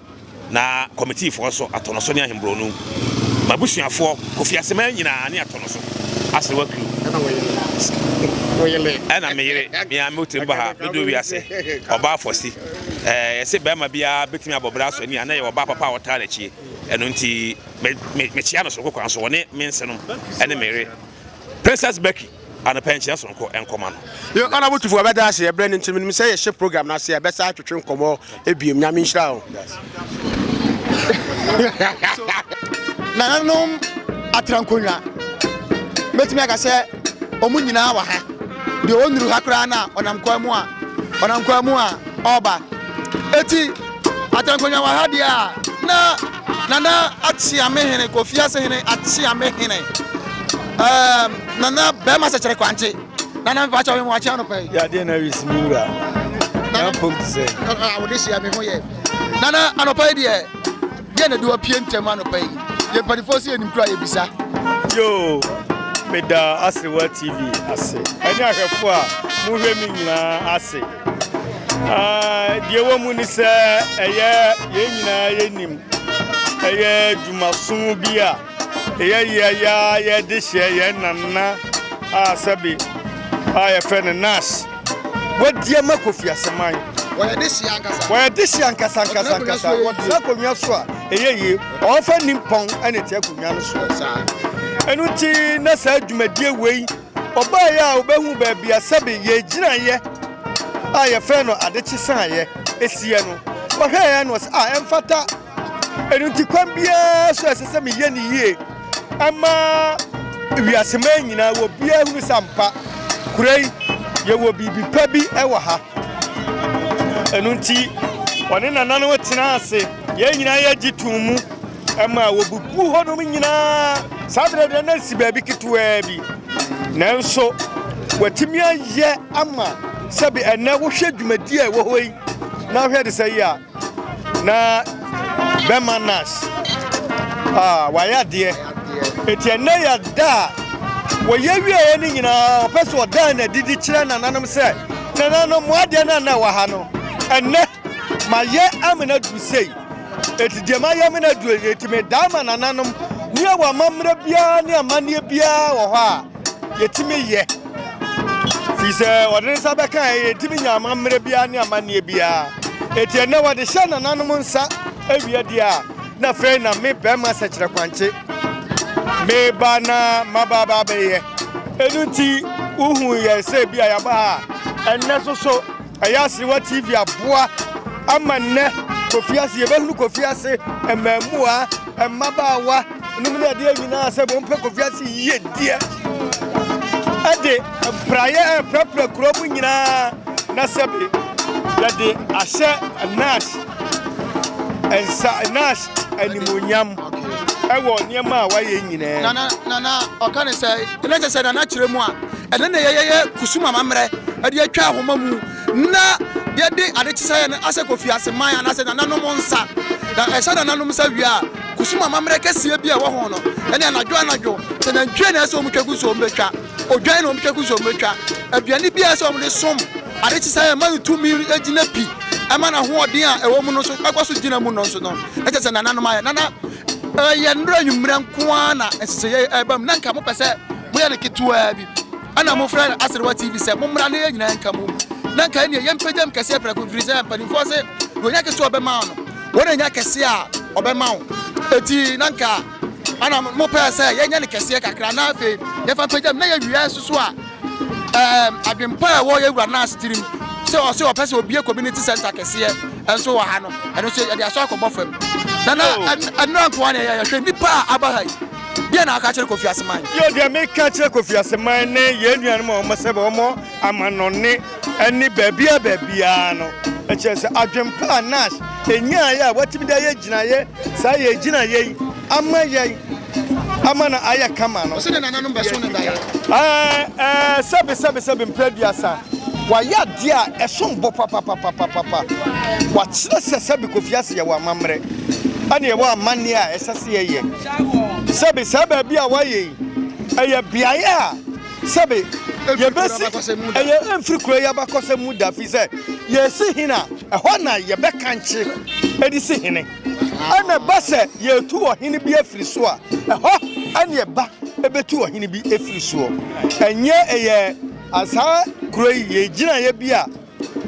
na committee foɔ nso Atɔnɔso ne Ahemborɔnu. M'abusuafoɔ, Kofi Aseman nyinaa ne atɔ no so, Aserewa Crew. Ɛna me yere, me ara me tirim ba ha, bɛduru wiase, ɔbaa Fɔsi. Ɛɛ, yɛse barima biara bɛtumi abɔ bra asɔ ani a, na ɛyɛ ɔbaa papa a ɔtaa n'akyi. Ɛno nti, me, me, mekyea no soronko kwan so, ɔne me nsenom ne me yere, Princess Becky. Anɔpa yi nkyea soronko nkɔma no. Yo, Honourable Tufu, ɛbɛda ase, ɛberɛ no nti menim sɛ yɛhyɛ program no ase a yɛbɛsan atwetwe nkɔmmɔ ebiem. Nyame nhyira wo. Nananom atena nkonnwa. Mɛtumi aka sɛ wɔn nyinaa wɔ ha. Deɛ ɔnnuru ha koraa no a, ɔnam kwan mu a, ɔnam kwan mu a ɔreba. Eti atena nkonnwa wɔ ha deɛ a, na Nana Akyeame Hene, Kofi Ase Hene Akyeame Hene. Ɛɛm, Nana bɛrima sɛkyerɛ kwankye. Nana mfa kyɛw me wakye anɔpa yi. Yadeɛ na wisi me wura. Na mpom te sɛ. Wode hyia me ho yɛ. Nana anɔpa yi deɛ deɛ na de wapie ntɛm anɔpa yi. Yɛ mpanimfoɔ sɛ yɛnim kura yɛbisa. Yoo, meda Aserewa TV ase. Ɛne ahwɛfo a mohwɛ me nyinaa ase. Ah, deɛ wɔ mu ne sɛ ɛyɛ yɛn nyinaa yɛnim ɛyɛ dwumaso bi a Ɛyɛ yea yi ara yɛde hyɛ yɛn nana a sɛbe a yɛfrɛ no Nash. Wadi ama Kofi Aseman. Wɔyɛ de hyɛ ankasa. Wɔyɛ de hyɛ ankasa ankasa ankasa. Wɔtena akonnwa so a ɛyɛ yie. Ɔmfa nimpɔn na ɛte akonnwa no so. Ɛno nti na saa dwumadie wei ɔbaeɛ a ɔbɛhu baabi a sɛbe yɛgyinaeɛ a yɛfrɛ no adekyesaeɛ ɛsiɛ no. Ɔhwɛeɛ no ɔsɛ a ɛmfata. Ɛno nti kwan biara so ɛsɛ sɛ meyɛ no yie ɛma wiaseman nyinaa wɔ biara hunu sɛ ampa kura yi yɛwɔ biribi pa bi ɛwɔ ha. Ɛno nti ɔne nananom tena ase yɛn nyinaa yɛgye too mu ɛma wɔbubu hɔnom nyinaa. Saa berɛ deɛ na si baabi ketewaa bi nanso watumi ayɛ ama sɛbi ɛnɛ wohwɛ dwumadi a ɛwɔ hɔ yi na wohwɛ de sɛ yi a Na bɛma Nash a wayɛ adeɛ. Eti ɛnɛ yɛ da a wɔyɛ wieɛ no nyinaa ɔpɛ sɛ ɔdan n'adi de kyerɛ nananom sɛ nananom mo adeɛ no a na ɛwɔ ha no ɛnɛ mayɛ amena duru sei. Eti deɛ mayɛ amena duru eti medaa ma nananom ne ɛwɔ amammerɛ biara ne amanneɛ biara wɔ hɔ a yɛtumi yɛ. Firi sɛ ɔde ne nsa bɛka yɛn, yɛntumi nya amammerɛ biara ne amanneɛ biara. Enti ɛnnɛ wɔde hyɛ nananom nsa awia deɛ a, na afei na me bɛrima sɛkyerɛ kwankye meba na maba aba abɛyɛ. Ɛno nti wohu yɛn sɛ bi a yɛaba ha a, ɛnnɛ so so ɛyɛ Aserewa TV aboa ama nnɛ Kofi ase yɛbɛhunu Kofi ase mmaamua, mmabaawa, nom ne adeɛ nyinaa sɛ wɔmpɛ Kofi ase yiedie ɛde mpraeɛ ɛreprapra kuro mu nyinaa na sɛbe yɛde ahyɛ Nash nsa Nash animuonyam ɛwɔ nneɛma a wayɛ nyinaa. Nana nana ɔka ne sɛ ɛna kyɛ sɛ nana kyerɛ mu a ɛne ne yɛyɛyɛ kusum amammerɛ ɛde atwa ahoma mu na yɛde ade kye sɛ yɛn asɛ Kofi Aseman anaasɛ nananom nsa na ɛhyɛ nananom nsa wie a Kusum amammerɛ kɛseɛ bi a ɛwɔ ho no, ɛne anadwo anadwo, sɛ nantwie na ɛsɛ sɛ wɔtwa gu so wɔbɛtwa, odwan na wɔtwa gu so wɔbɛtwa, aduane biara ɛsɛ sɛ wɔde som ade kye sɛ ɛma no tumi gyina pi, ɛma n'ahoɔden a ɛwɔ mu no nso ɛkɔ so gyina mu no nso no, na kyerɛ sɛ nananom ayɛ. Nana, ɛyɛ nnora anwummerɛ nko ara na nhyehyɛeɛ ɛba mu, na nka mopɛ sɛ moyɛ no ketewaa bi, ɛna mofrɛ Aserewa TV sɛ mommra na yɛn nyinaa nka mu, na nka ɛneɛ yɛmpagya mu kɛseɛ prɛko, ɛfiri sɛ mpanimfoɔ se deɛ ɔnya ketewa ɔbɛma no. Wɔn anya kɛseɛ a ɔbɛma wo. Eti na nka ana mo pɛɛ sɛ yɛnyɛ no kɛseɛ kakra na afei yɛfa mpagya mu na yɛwie nso so a ɛɛm adwempa a ɛwɔ yɛwura nurse tirim sɛ ɔsɛ ɔpɛ sɛ obie community center kɛseɛ nso wɔ ha no ɛno nso yɛde asɔ akɔbɔ fam na na ɛnora nkoa na yɛhwɛ nipa a aba ha yi deɛ na aka kyerɛ Kofi Aseman. Yɛ deɛ meka kyerɛ Kofi Aseman ne yɛn nuanom a wɔn sɛ wɔn amanɔne ne baabiara baabiara no, ɛkyerɛ sɛ adwempa a Nash nyaeɛ a watumi de ayɛ gyinaeɛ saa yɛ gyinaeɛ yi ama yɛn ama no ayɛ kama no. Ɔsɛ ne nananom bɛso ne daeɛ. Ɛɛ sɛbe sɛbe sɛbe mprɛ aduasa wayɛ adeɛ a ɛsom bo papapapapapa. Wakyerɛ sɛ sɛbe Kofi ase yɛwɔ amammerɛ ɛne yɛwɔ amanneɛ a ɛsɛ sɛ yɛyɛ. Sɛbe saa baabi a wayɛ yi ɛyɛ beaeɛ a Sɛbe yɛbɛsi, ɛyɛ ɛmfiri kuro yi abakɔsɛm mu da, firi sɛ yɛresi hene a, ɛhɔ na yɛbɛkankye de si hene. Ɛna ɛba sɛ yɛretu ɔhene bi afiri so a, ɛhɔ ɛne ɛba ɛbɛtu ɔhene bi afiri soɔ. Ɛnyɛ ɛyɛ saa kuro yi yɛ gyinaeɛ bi a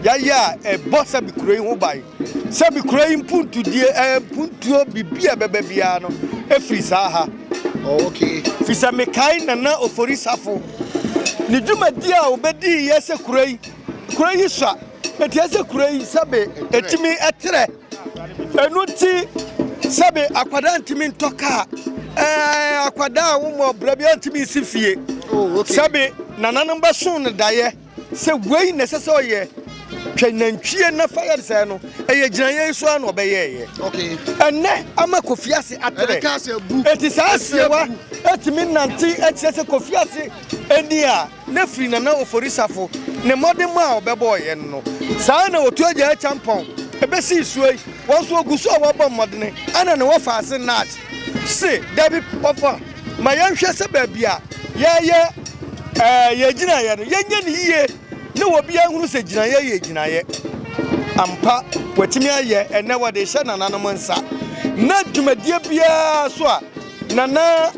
yɛayɛ a ɛbɔ sɛbi kuro yi ho ban. Sɛbi kuro yi mpuntudie ɛɛ mpuntuo biribi a ɛbɛba biara no ɛfiri saa ha. Oh, okay. Firi sɛ mekae Nana Ofori Safo ne dwumadie a ɔbɛdiiɛ sɛ kuro yi kuro yi sua enti ɛsɛ kuro yi sɛbe ɛtumi ɛtrɛ. Ɛno nti sɛbe akwadaa ntumi ntɔ kaa ɛɛ akwadaa a wɔmmɔ ɔbra bi ntumi nsi fie. Oh, okay. Sɛbe nananom bɛso no daeɛ sɛ wei na ɛsɛ sɛ ɔyɛ twɛ nantwie na fa yɛ sɛɛ no ɛyɛ gyinaeɛ yi so ara na ɔbɛyɛɛyɛ. Okay. Ɛnɛ ama Kofi Ase atrɛ. Ɛne kaa sɛ bu. Eti saa asewa etumi nante akyerɛ sɛ Kofi Ase ani a na firi Nana Ofori Safo ne mmɔdemmɔ a ɔbɛbɔɔyɛ no no. Saa na Otu Agya Acheampong ɛbɛsii soɔ yi, wɔn nso wɔgu so a wɔbɔ mmɔdene ɛna ne wɔfa ase Nat se dabi ɔfa ma yɛnhwɛ sɛ baabi a yɛyɛ ɛɛ yɛn gyinaeɛ no yɛnyɛ no yie na obiara nhunu sɛ gyinaeɛ yɛ gyinaeɛ ampa. Wɔatumi ayɛ ɛnɛ wɔde rehyɛ nananom nsa na dwumadie biara so a nana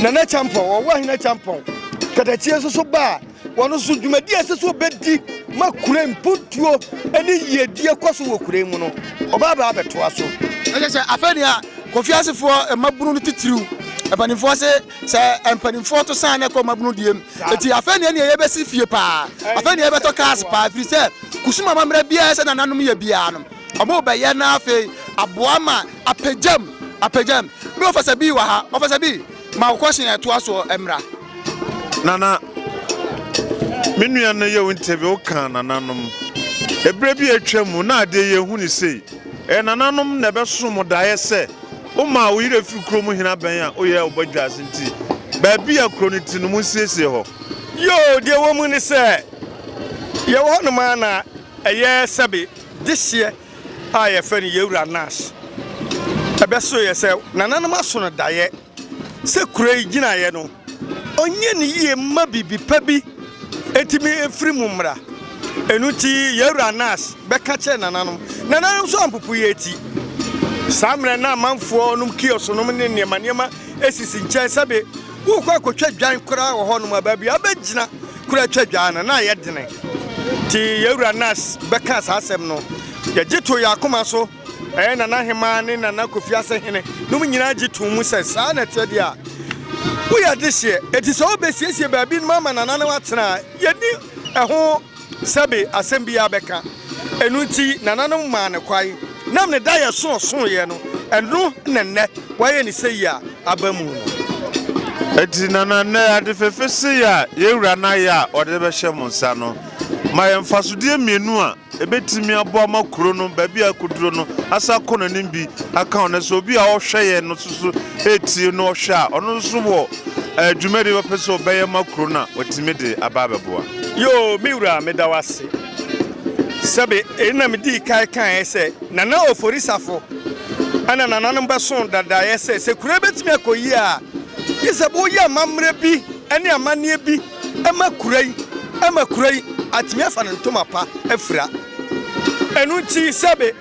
nana kyampɔn ɔwɔ ahene kyampɔn katakyie nso so ba a wɔn nso dwumadi a ɛsɛ sɛ wɔbɛdi ma kure mpuntuo ne yiedie kɔ so wɔ kure mu no ɔbaabaa abɛtoa so. Ɛkyɛ sɛ afei nea Kofi asefoɔ mmabunu no titiriw mpanimfoɔ se sɛ mpanimfoɔ to san na ɛkɔ mmabunu deɛ mu eti afei nea nea yɛbɛsi fie paa afei nea yɛbɛtɔ cars paa ɛfiri sɛ kusum amammerɛ biara sɛ nananom yɛ biara no wɔn bɛyɛ na afei aboa ma apagyam apagyam bi ɔfasa bi wɔ ha ɔfasa bi ma wo question ɛtoa soɔ mmra. Nana, me nua no yɛ wo interview wo kaa nananom. Ɛberɛ bi a atwa mu na adeɛ yɛ hu ne sei. Ɛyɛ nananom na ɛbɛso mo daeɛ sɛ wo maa wo yerɛ firi kuro mu hene abɛn a woyɛ wo badwa ase nti baabi a kuro no ti no mo nsiesie hɔ. Yoo, deɛ ɛwɔ mu ne sɛ yɛwɔ hɔnom ara na ɛyɛ sɛbe dehyeɛ a yɛfrɛ no Yɛwura Nash ɛbɛsoeɛ sɛ nananom aso no daeɛ sɛ kuro yi gyinaeɛ no ɔnyɛ no yie mma biribi pa bi ntumi mfiri mu mmra. Ɛno nti Yɛwura Nash bɛka kyerɛɛ nananom. Nananom nso ampopo yɛ ti. Saa mmerɛ na amanfoɔ nom kiosk nom ne nneɛma nneɛma sisi nkyɛn sɛbe wokɔ akɔtwa dwan koraa wɔ hɔnom a baabi a wobɛgyina koraa atwa dwan no na ayɛ dene. Nti Yɛwura Nash bɛkaa saa asɛm no, yɛgye too yɛn akoma so. Ɛyɛ Nana Hemaa ne Nana Kofi Asehene nom nyinaa gye too mu sɛ saa na ɛteɛ deɛ a, woyɛ adehyeɛ. Enti sɛ wobɛsiesie baabi nom ama nananom atena a, yɛnni ɛho sɛbe asɛm biara bɛka. Ɛno nti nananom maa no kwae. Nam ne daeɛ so ɔsoeɛ no, ɛno na nnɛ wayɛ no sɛyi a aba mu no. Enti Nana, nnɛ ade fɛfɛ sei a yɛn wura no ayɛ a ɔde rebɛhyɛ mo nsa no, ma yɛn mfasodeɛ mmienu a Ebetumi aboa ma kuro no baabi a akɔduro no asan akɔ n'anim bi aka ho. Na sɛ obi a ɔhwɛ yɛn no nso so retie na ɔhwɛ a, ɔno nso wɔ eh, dwumadi a ɔpɛ sɛ ɔbɛyɛ ma kuro no a, watumi de aba abɛboa. Yoo, me wura, meda wo ase. Sɛbe, eyi na medii kan kaeɛ sɛ Nana Ofori Safo ɛna nananom bɛsoo dadaeɛ sɛ, sɛ kuro yi bɛtumi akɔ yie a, gye sɛ woyɛ amammerɛ bi ne amanneɛ bi ma kuro yi, ma kuro yi atumi afa ne ntoma pa afira. Ɛno nti sɛbe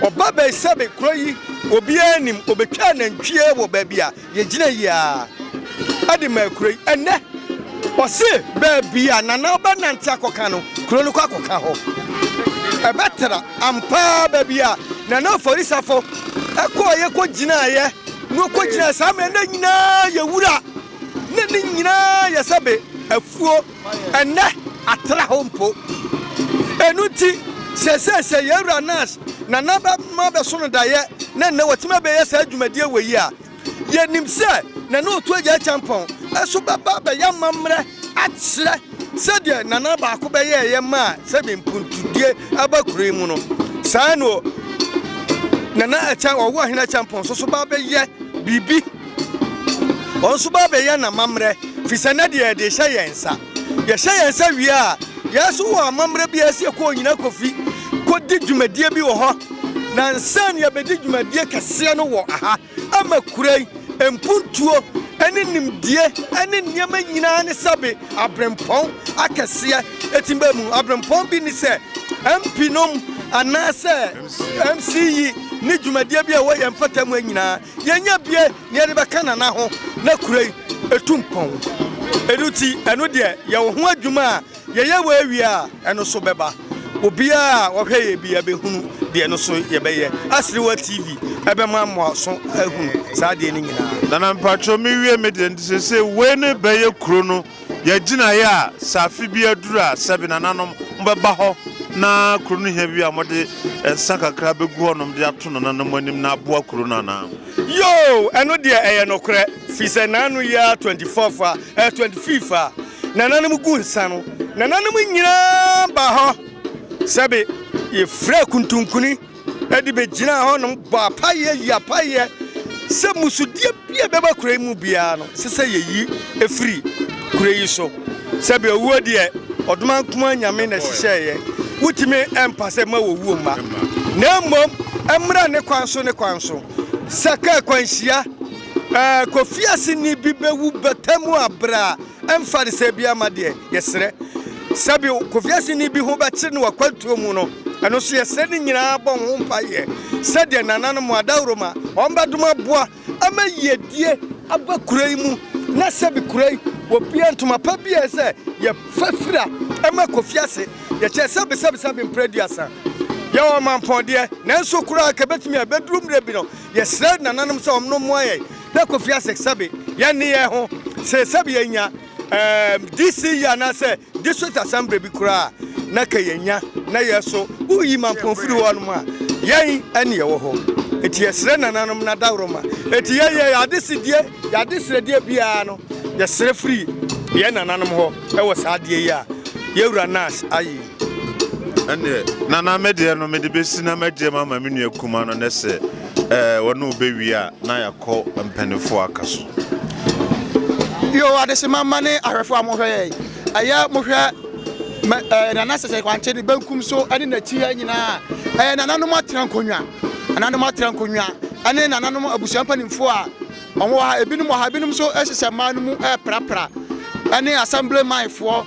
ɔba bɛyi sɛbe kuro yi obiara nim, ɔbɛtwaa nantwie wɔ baabi a yɛgyina yi ara de maa kuro yi. Ɛnnɛ ɔse baabi a Nana bɛnante akɔka no, kuro no kɔ akɔka hɔ. Ɛbɛtra ampa ara baabi a Nana Oforisafo kɔeɛ kɔgyinaeɛ na ɔkɔgyinaeɛ saa mmerɛ no nyinaa yɛ wura. Na ne nyinaa yɛ sɛ be afuo, ɛnnɛ atra hɔ mpo. Ɛno nti, seesei sɛ yɛn wura Nash Nana bɛma abɛso no daeɛ na nnɛ watumi abɛyɛ saa dwumadie wei yi a, yɛnim sɛ Nana Otu Agya Acheampong nso bɛba abɛyɛ amammerɛ akyerɛ sɛdeɛ Nana baako bɛyɛeɛ maa sɛbe mpuntudie aba kuro yi mu no. Saa na Nana Acheampong, Ɔwoahene Acheampong nso so ba abɛyɛ biribi. Wɔn nso ba bɛyɛ n'amammerɛ, firi sɛ na deɛ yɛde rehyɛ yɛn nsa. Yɛhyɛ yɛn nsa wie a, yɛn nso wɔ amammerɛ bi a ɛsɛ yɛkɔ Onyina Kofi kɔdi dwumadie bi wɔ hɔ. Na ansa na yɛbɛdi dwumadie kɛseɛ no wɔ ha ama kuro yi mpuntuo ne nimdie ne nneɛma nyinaa ne sɛbe aberempɔn akɛseɛ ɛtumi ba mu. Aberempɔn bi ne sɛ MP nom anaasɛ MC yi. ne dwumadie bi a ɛwɔ yɛn mpɔtam ha nyinaa, yɛnya bie na yɛde bɛka Nana ho na kuro yi ɛtu mpɔn. Ɛno nti, ɛno deɛ yɛwɔ ho adwuma a yɛyɛ wei wie a, ɛno nso bɛba. Obiara a ɔhwɛ yɛn biara bɛhunu deɛ ɛno nso yɛbɛyɛ. Aserewa TV ɛbɛma mo aso ahunu saa adeɛ no nyinaa. Nana mpakyɛw me wie me deɛ nti sesei wei ne bɛyɛ kuro no yɛ gyinaeɛ a sɛ afe bi aduru a sɛbe nananom mobɛba hɔ na kuro no hia bi a mode nsa kakra bɛgu hɔnom de ato nananom anim na aboa kuro no anaa? Yoo ɛno deɛ ɛyɛ nokorɛ firi sɛ naano yi ara 24th a ɛɛ 25th a nananom gu nsa no nananom nyinaa baa hɔ sɛbe yɛfira kuntunkuni de bɛgyinaa hɔnom bɔ apaeɛ yi apaeɛ sɛ mmusudeɛ bi a ɛbɛba kuro yi mu biara no sɛ sɛ yɛyi firi kuro yi so. Sɛbe owuo deɛ ɔdoma nkoa Nyame na ɛhyehyɛeɛ, wotumi mpa sɛ mma owuo mma, na mmom ɛmmra ne kwan so ne kwan so. Sɛ kaa kwanhyia, ɛɛ kofiaseni bi bɛwu bata mu a berɛ a Ɛmfa ne sɛ biara ma deɛ yɛsrɛ. Sɛbi kofiaseni bi ho bɛkyere no wɔ akwantuo mu no, ɛno nso yɛsrɛ ne nyinaa bɔ ho mpaeɛ sɛdeɛ nananom adaworoma wɔn bɛdom aboa ama yiedie aba kuro yi mu na sɛbi kuro yi wɔbia ntoma pa bi a ɛsɛ yɛfa fira ɛma kofiase yɛkyɛ sɛbi sɛbi sɛbi mprɛ aduasa yɛwɔ mampɔn deɛ nanso koraa kɛbɛtumi a bɛduru mmerɛ bi no yɛsrɛ nananom sɛ wɔn no mmoa yɛn Na Kofi Asek sɛbe yɛn ne yɛn ho se sɛbe yɛnya ɛɛm DC yi anaasɛ District Assembly bi koraa a na ka yɛnya na yɛ so woyi Mampong firi hɔ nom a yɛn ɛne yɛwɔ hɔ. Enti yɛsrɛ nananom na dawroma enti yɛn yɛ adesedie yɛ adesrɛdeɛ biara no yɛsrɛ firi yɛn nananom hɔ ɛwɔ saa adeɛ yi a yɛwura Nash ayɛ yi. Ɛnneɛ Nana me deɛ no mede bɛsi na magye ma me nua kuma no ne sɛ Ɛɛ wɔne wo bɛwie a na yɛakɔ mpanimfoɔ aka so. Yo, adehyema mma ne ahwɛfoɔ a mohwɛ yɛn, ɛyɛ mohwɛ mɛ ɛɛ Nana Sɛsɛ Kwankye ne benkum so ne n'akyi ha nyinaa, ɛyɛ nananom atena nkonnwa, nananom atena nkonnwa ne nananom abusua mpanimfoɔ a wɔn wɔ ha, ebinom wɔ ha, ebinom nso hyehyɛ mmaa no mu reprapra, ɛne assemblyman foɔ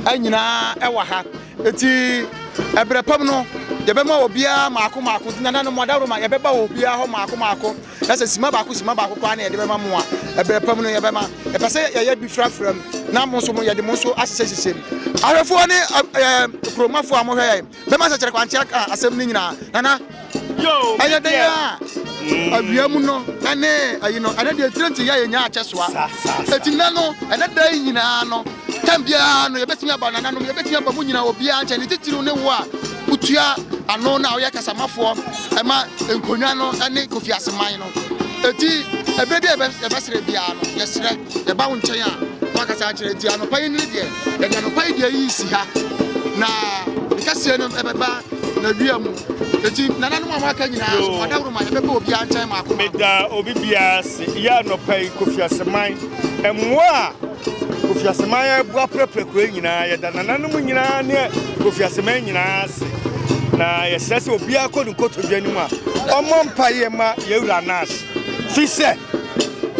nyinaa wɔ ha. Enti ɛberɛ pa mu no, yɛbɛma obiara mmaako mmaako. Nti nananom, mo adaworoma, yɛbɛba wɔ obiara hɔ mmaako mmaako. Na sɛ simma baako simma baako koraa na yɛde bɛma mo a, ɛberɛ pa mu no yɛbɛma. Yɛpɛ sɛ yɛyɛ bi frafra mu, na mo nso mo, yɛde mo nso ahyehyɛhyehyɛ mu. Ahwɛfoɔ ne ɛɛ kuromafoɔ a mohwɛ yɛn, bɛma sɛkyerɛ kwankyea ka asɛm no nyinaa. Nana, ɛyɛ dɛn a awia mu no ne ayi no, ɛnɛ deɛ tire nti yɛ yɛnya akyɛsoa. Eti nnɛ no, ɛnɛ da yi nyinaa no, Tam biara no, yɛbɛtumi aba nananom, yɛbɛtumi aba mo nyinaa, obiara nkyɛn, ne titiriw ne wo a wotua ano na woyɛ kasamafoɔ ma nkonnwa no ne Kofi Aseman no. Enti, ɛberɛ bi a yɛbɛsrɛ biara no, yɛsrɛ, yɛba wo nkyɛn a, na wakasa akyerɛ. Enti anɔpa yi ne deɛ, yɛde anɔpa yi deɛ yi si ha, na ne kɛseɛ no ɛbɛba n'awia mu. Enti nananom a moaka nyinaa so, mo adaworoma, yɛbɛba obiara nkyɛn mmaako mmaako. Meda obi biara ase. Yɛ anɔpa yi, Kofi Aseman, mmoa a Kofi Aseman aboa prɛprɛ kuro yi nyinaa. Yɛda nananom nyinaa ne Kofi Aseman nyinaa ase. Na yɛsrɛ sɛ obiara kɔ ne nkotodwe anim a ɔmmɔ mpaeɛ ma yɛwura Nash. Fi sɛ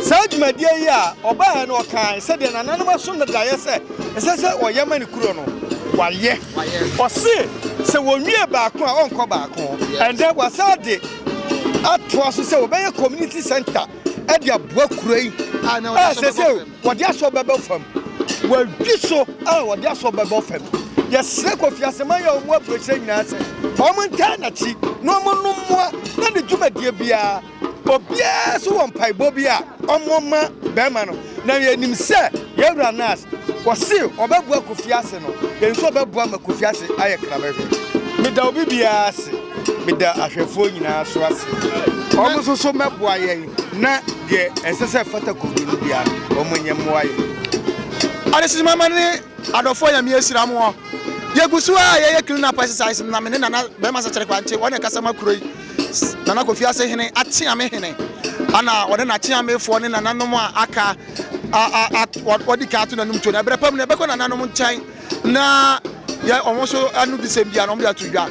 saa dwumadie yi a ɔbaeɛ no ɔkae sɛdeɛ nananom aso no daeɛ sɛ ɛsɛ sɛ ɔyɛ ma ne kuro no, wayɛ. Ɔse sɛ wɔnwie baako a ɔnkɔ baako. Ɛndɛ wasan de atoa so sɛ wɔbɛyɛ community center de aboa kuro yi a sese wɔde asɔ bɛbɔ fam wɔadwi so a wɔde asɔ bɛbɔ fam yɛsrɛ Kofi Aseman yɛ wɔn aburokyerɛ nyinaa sɛ wɔn ntaa n'akyi na wɔn no mmoa na ne dwumadie biara obiara so wɔ mpaebɔ bi a wɔn ma bɛrima no na yɛnim sɛ yɛwura nas wɔse ɔbɛboa Kofi ase no yɛn nso ɔbɛboa ma Kofi ase ayɛ krabɛhwɛ meda obi biara ase Meda ahwɛfoɔ nyinaa so ase. Wɔn nso so mmɛboa yɛn na deɛ ɛsɛ sɛ ɛfata kodu no biara no, wɔn nyɛ mmoa yɛn. Adehyemama ne adɔfoɔ Nyame ahyira mo. Yɛgu so a yɛyɛ clean up exercise no na me ne Nana Bɛrima Sɛkyerɛ Kwankye ɔne ɛkasa ma kuro yi Nana Kofi Ase hene Akyeame hene ana ɔne n'akyeamefoɔ ne nananom a aka a a wɔde ka ato n'anom tuo na ɛberɛ pa mu no yɛbɛkɔ nananom nkyɛn na yɛ wɔn nso ano di sɛm biara na wɔn de ato dwa.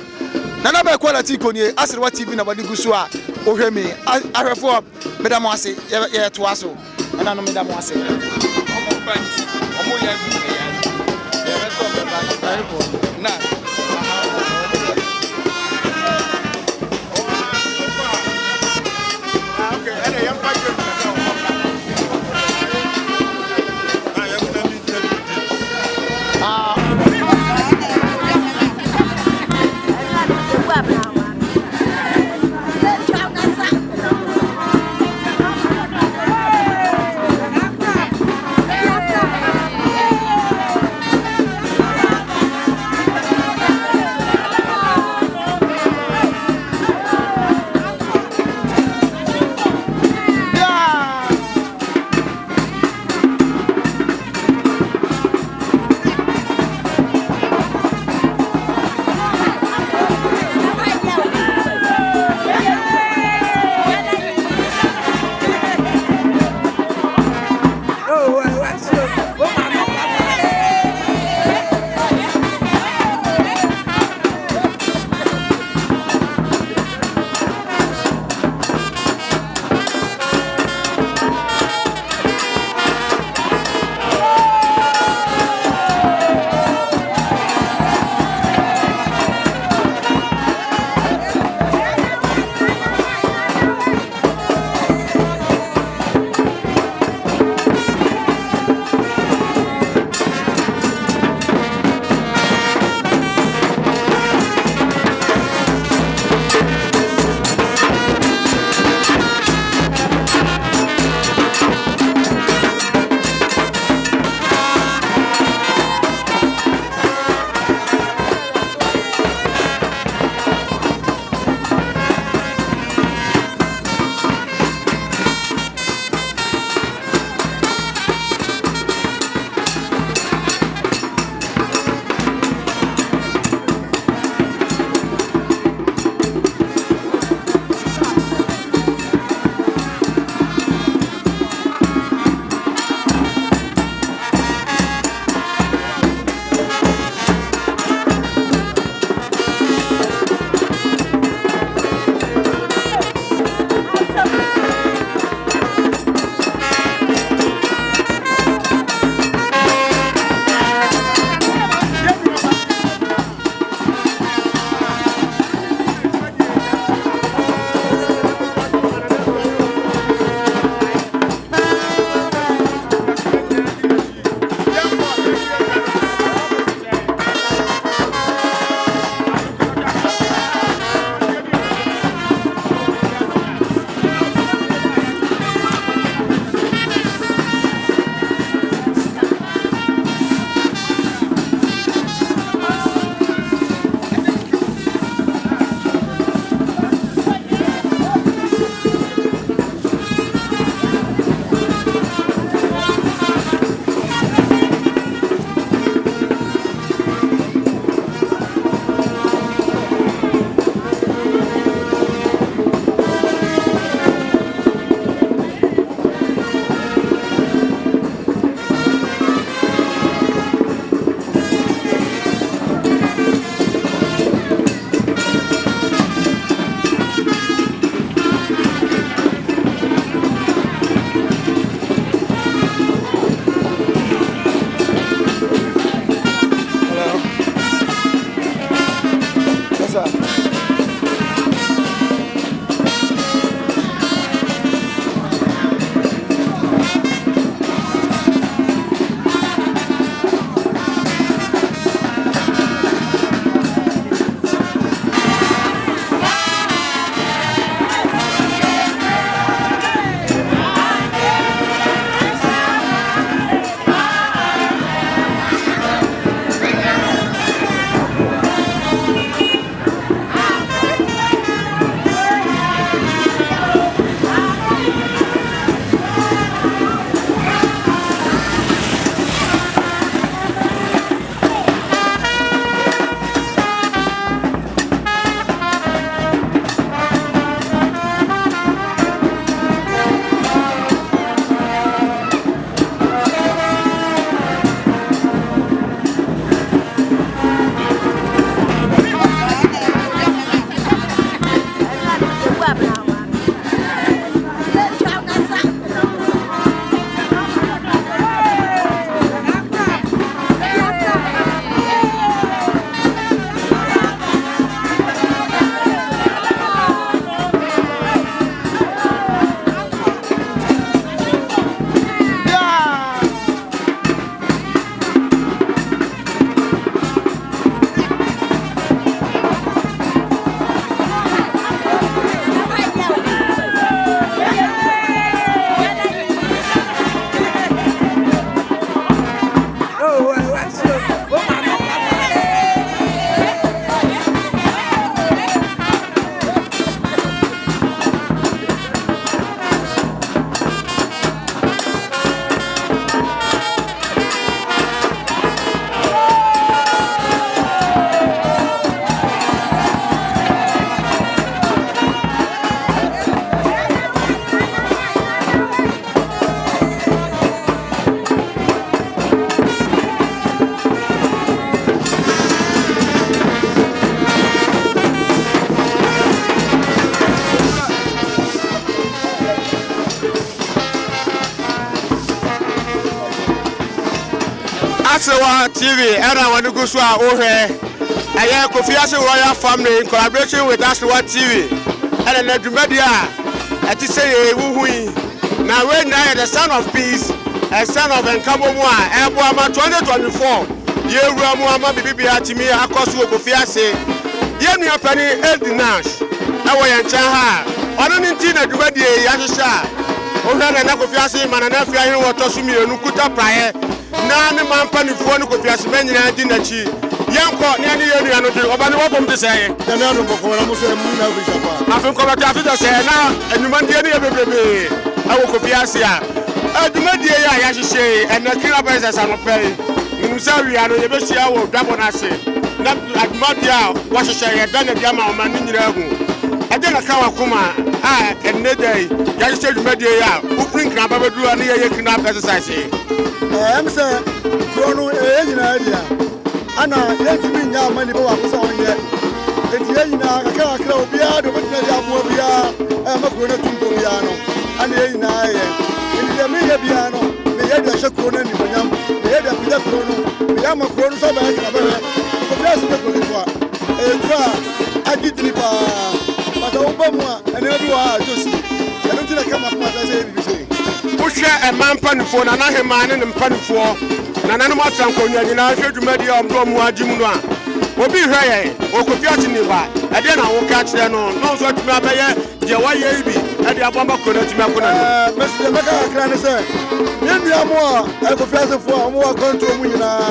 Nana Bɛɛ Quality Konie Aserewa TV na wɔde gu so a wohwɛ mi ahwɛfoɔ meda mo ase yɛtoa so nananom meda mo ase. Ɔmo ba nti ɔmo yɛ adwuma yɛ ade yɛbɛtɔ bɛba na. Aserewa TV ɛna wɔde gu so a wohwɛ. Ɛyɛ Kofi Ase Royal Family in collaboration with Aserewa TV ɛna na dwumadi a ɛte sɛ yei wohu yi. Na wei nyinaa yɛ the sign of peace and sign of nkabom a ɛboa ma 2024 yɛwura mu ama biribiara atumi akɔ so wɔ Kofi Ase. Yɛn nua panin Edi Nash ɛwɔ yɛn nkyɛn ha a ɔno ne nti na dwumadie yi ahyehyɛ a wohwɛ Nana Kofi Ase ma Nana Afia Ahenwa ɔtɔ so mmienu kuta praeɛ na ne man mpanimfoɔ ne Kofi Asemah nyinaa di n'akyi. Yɛnkɔ na yɛne yɛn nua no dwen. Ɔba ne w'abom te sɛn? Nyame adom bɔkɔɔ na mo nso ɛmu nyinaa firi hyɛ paa. Afe nkɔbɛtɔ afe sɛ sɛɛ na nnwumadie no yɛ bebrebee ɛwɔ Kofi Ase a. Dwumadie yi a yɛahyehyɛ yi ɛnɛ clean up exercise anɔpa yi, menim sɛ awia no yɛbɛhyia wɔ dwabɔ no ase na dwumadie a wɔahyehyɛ yɛda no adi ama ɔman no nyinaa ahu. Ɛdeɛn na ɛka w'akoma a ɛnnɛ da yi yɛahyehyɛ dwumadie yi a wofiri Nkran ba bɛduru ha ne yɛyɛ clean up exercise yi? Ɛyɛ me sɛ kuro no ɛyɛ yɛn nyinaa dea, ɛna yɛntumi nnya mma nipa baako sɛ ɔnyɛ. Enti yɛn nyinaa kakra kakra obiara deɛ ɔbɛtumi de aboa biara ɛma kuro no atu mpɔ biara no, ɛna yɛn nyinaa yɛ. Enti deɛ meyɛ biara no, meyɛ de ahyɛ kuro no animuonyam, meyɛ de apagya kuro no, meyɛ ama kuro no sɛ ɔbɛyɛ krabɛhwɛ. Obiara sɛ nyɛ kuro ketewa, ɛyɛ kuro a agye dini paa. But woba mu a, nneɛma bi wɔ ha a ɛtɔ si. Ɛno nti na ɛka m'akoma sɛ sɛ yɛ biribi sei. Wohwɛ ɛman mpanimfoɔ, Nana Hemaa ne ne mpanimfoɔ, nananom atena nkonnwa nyinaa hwɛ dwumadie a wɔde wɔn ho agye mu no a, obi rehwɛ yɛn, ɔrekɔfi ase nni hɔ a, ɛdeɛn na woka kyerɛ no na ɔno nso atumi abɛyɛ deɛ woayɛ yi bi de aboa ma kuro no atumi akɔ n'anim? Ɛɛ, me nso deɛ mɛka kakra ne sɛ, me nua mo a ɛkɔfi asefoɔ a wɔwɔ akwantuo mu nyinaa,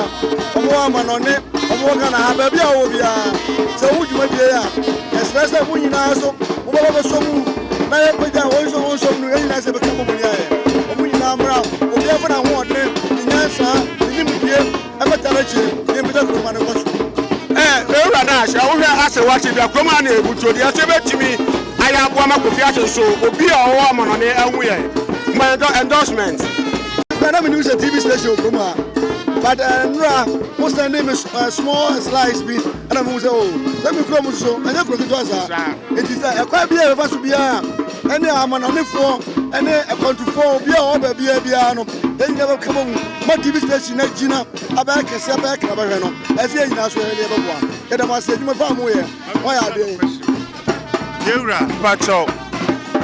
wɔwɔ amanɔne, wɔwɔ Ghana ha, baabi a wɔwɔ biara, sɛ wohu dwumadie yi a, yɛsrɛ sɛ mo nyinaa nso mobɛba bɛsɔ mu na yɛmpagya wɔn nso wɔn nsɔm no, yɛn nyinaa sɛ yɛbɛka bɔ mu ne ayɛ. Wɔn nyinaa mmra, obiara mfa n'ahoɔdene, ne nyansa, ne nimdie mmɛtaa n'akyire na yɛmpagya kuro no ma no nkɔ soro. Eh, Owura Nash, eh, wohwɛ ase wakye bia kurom ha na ebutuo deɛ ɛsɛ bɛtumi ayɛ aboa ma Kofi Ahye nso obi a ɔwɔ amanɔne ahu yɛn ma endorsement. Kura na menim sɛ TV station wɔ kurom ha but eh, nnora mo sending me eh, small slice bi ɛna mehu sɛ o oh, sɛ me kurom nso ɛnyɛ kuro ketewa saa nti sɛ ɛkwan bi a yɛbɛfa so biara ɛne amanɔnefoɔ ɛne akwantufoɔ obi a ɔwɔ baabiara biara no yɛn nyinaa bɛka bɔ mu ma tv station no agyina abɛyɛ kɛse abɛyɛ kra bɛhwɛ no ɛsɛ yɛn nyinaa so yɛn yɛbɛboa yɛda mo ase adwuma fa a moyɛ moayɛ adeɛ. Yɛwura, mpakyɛw,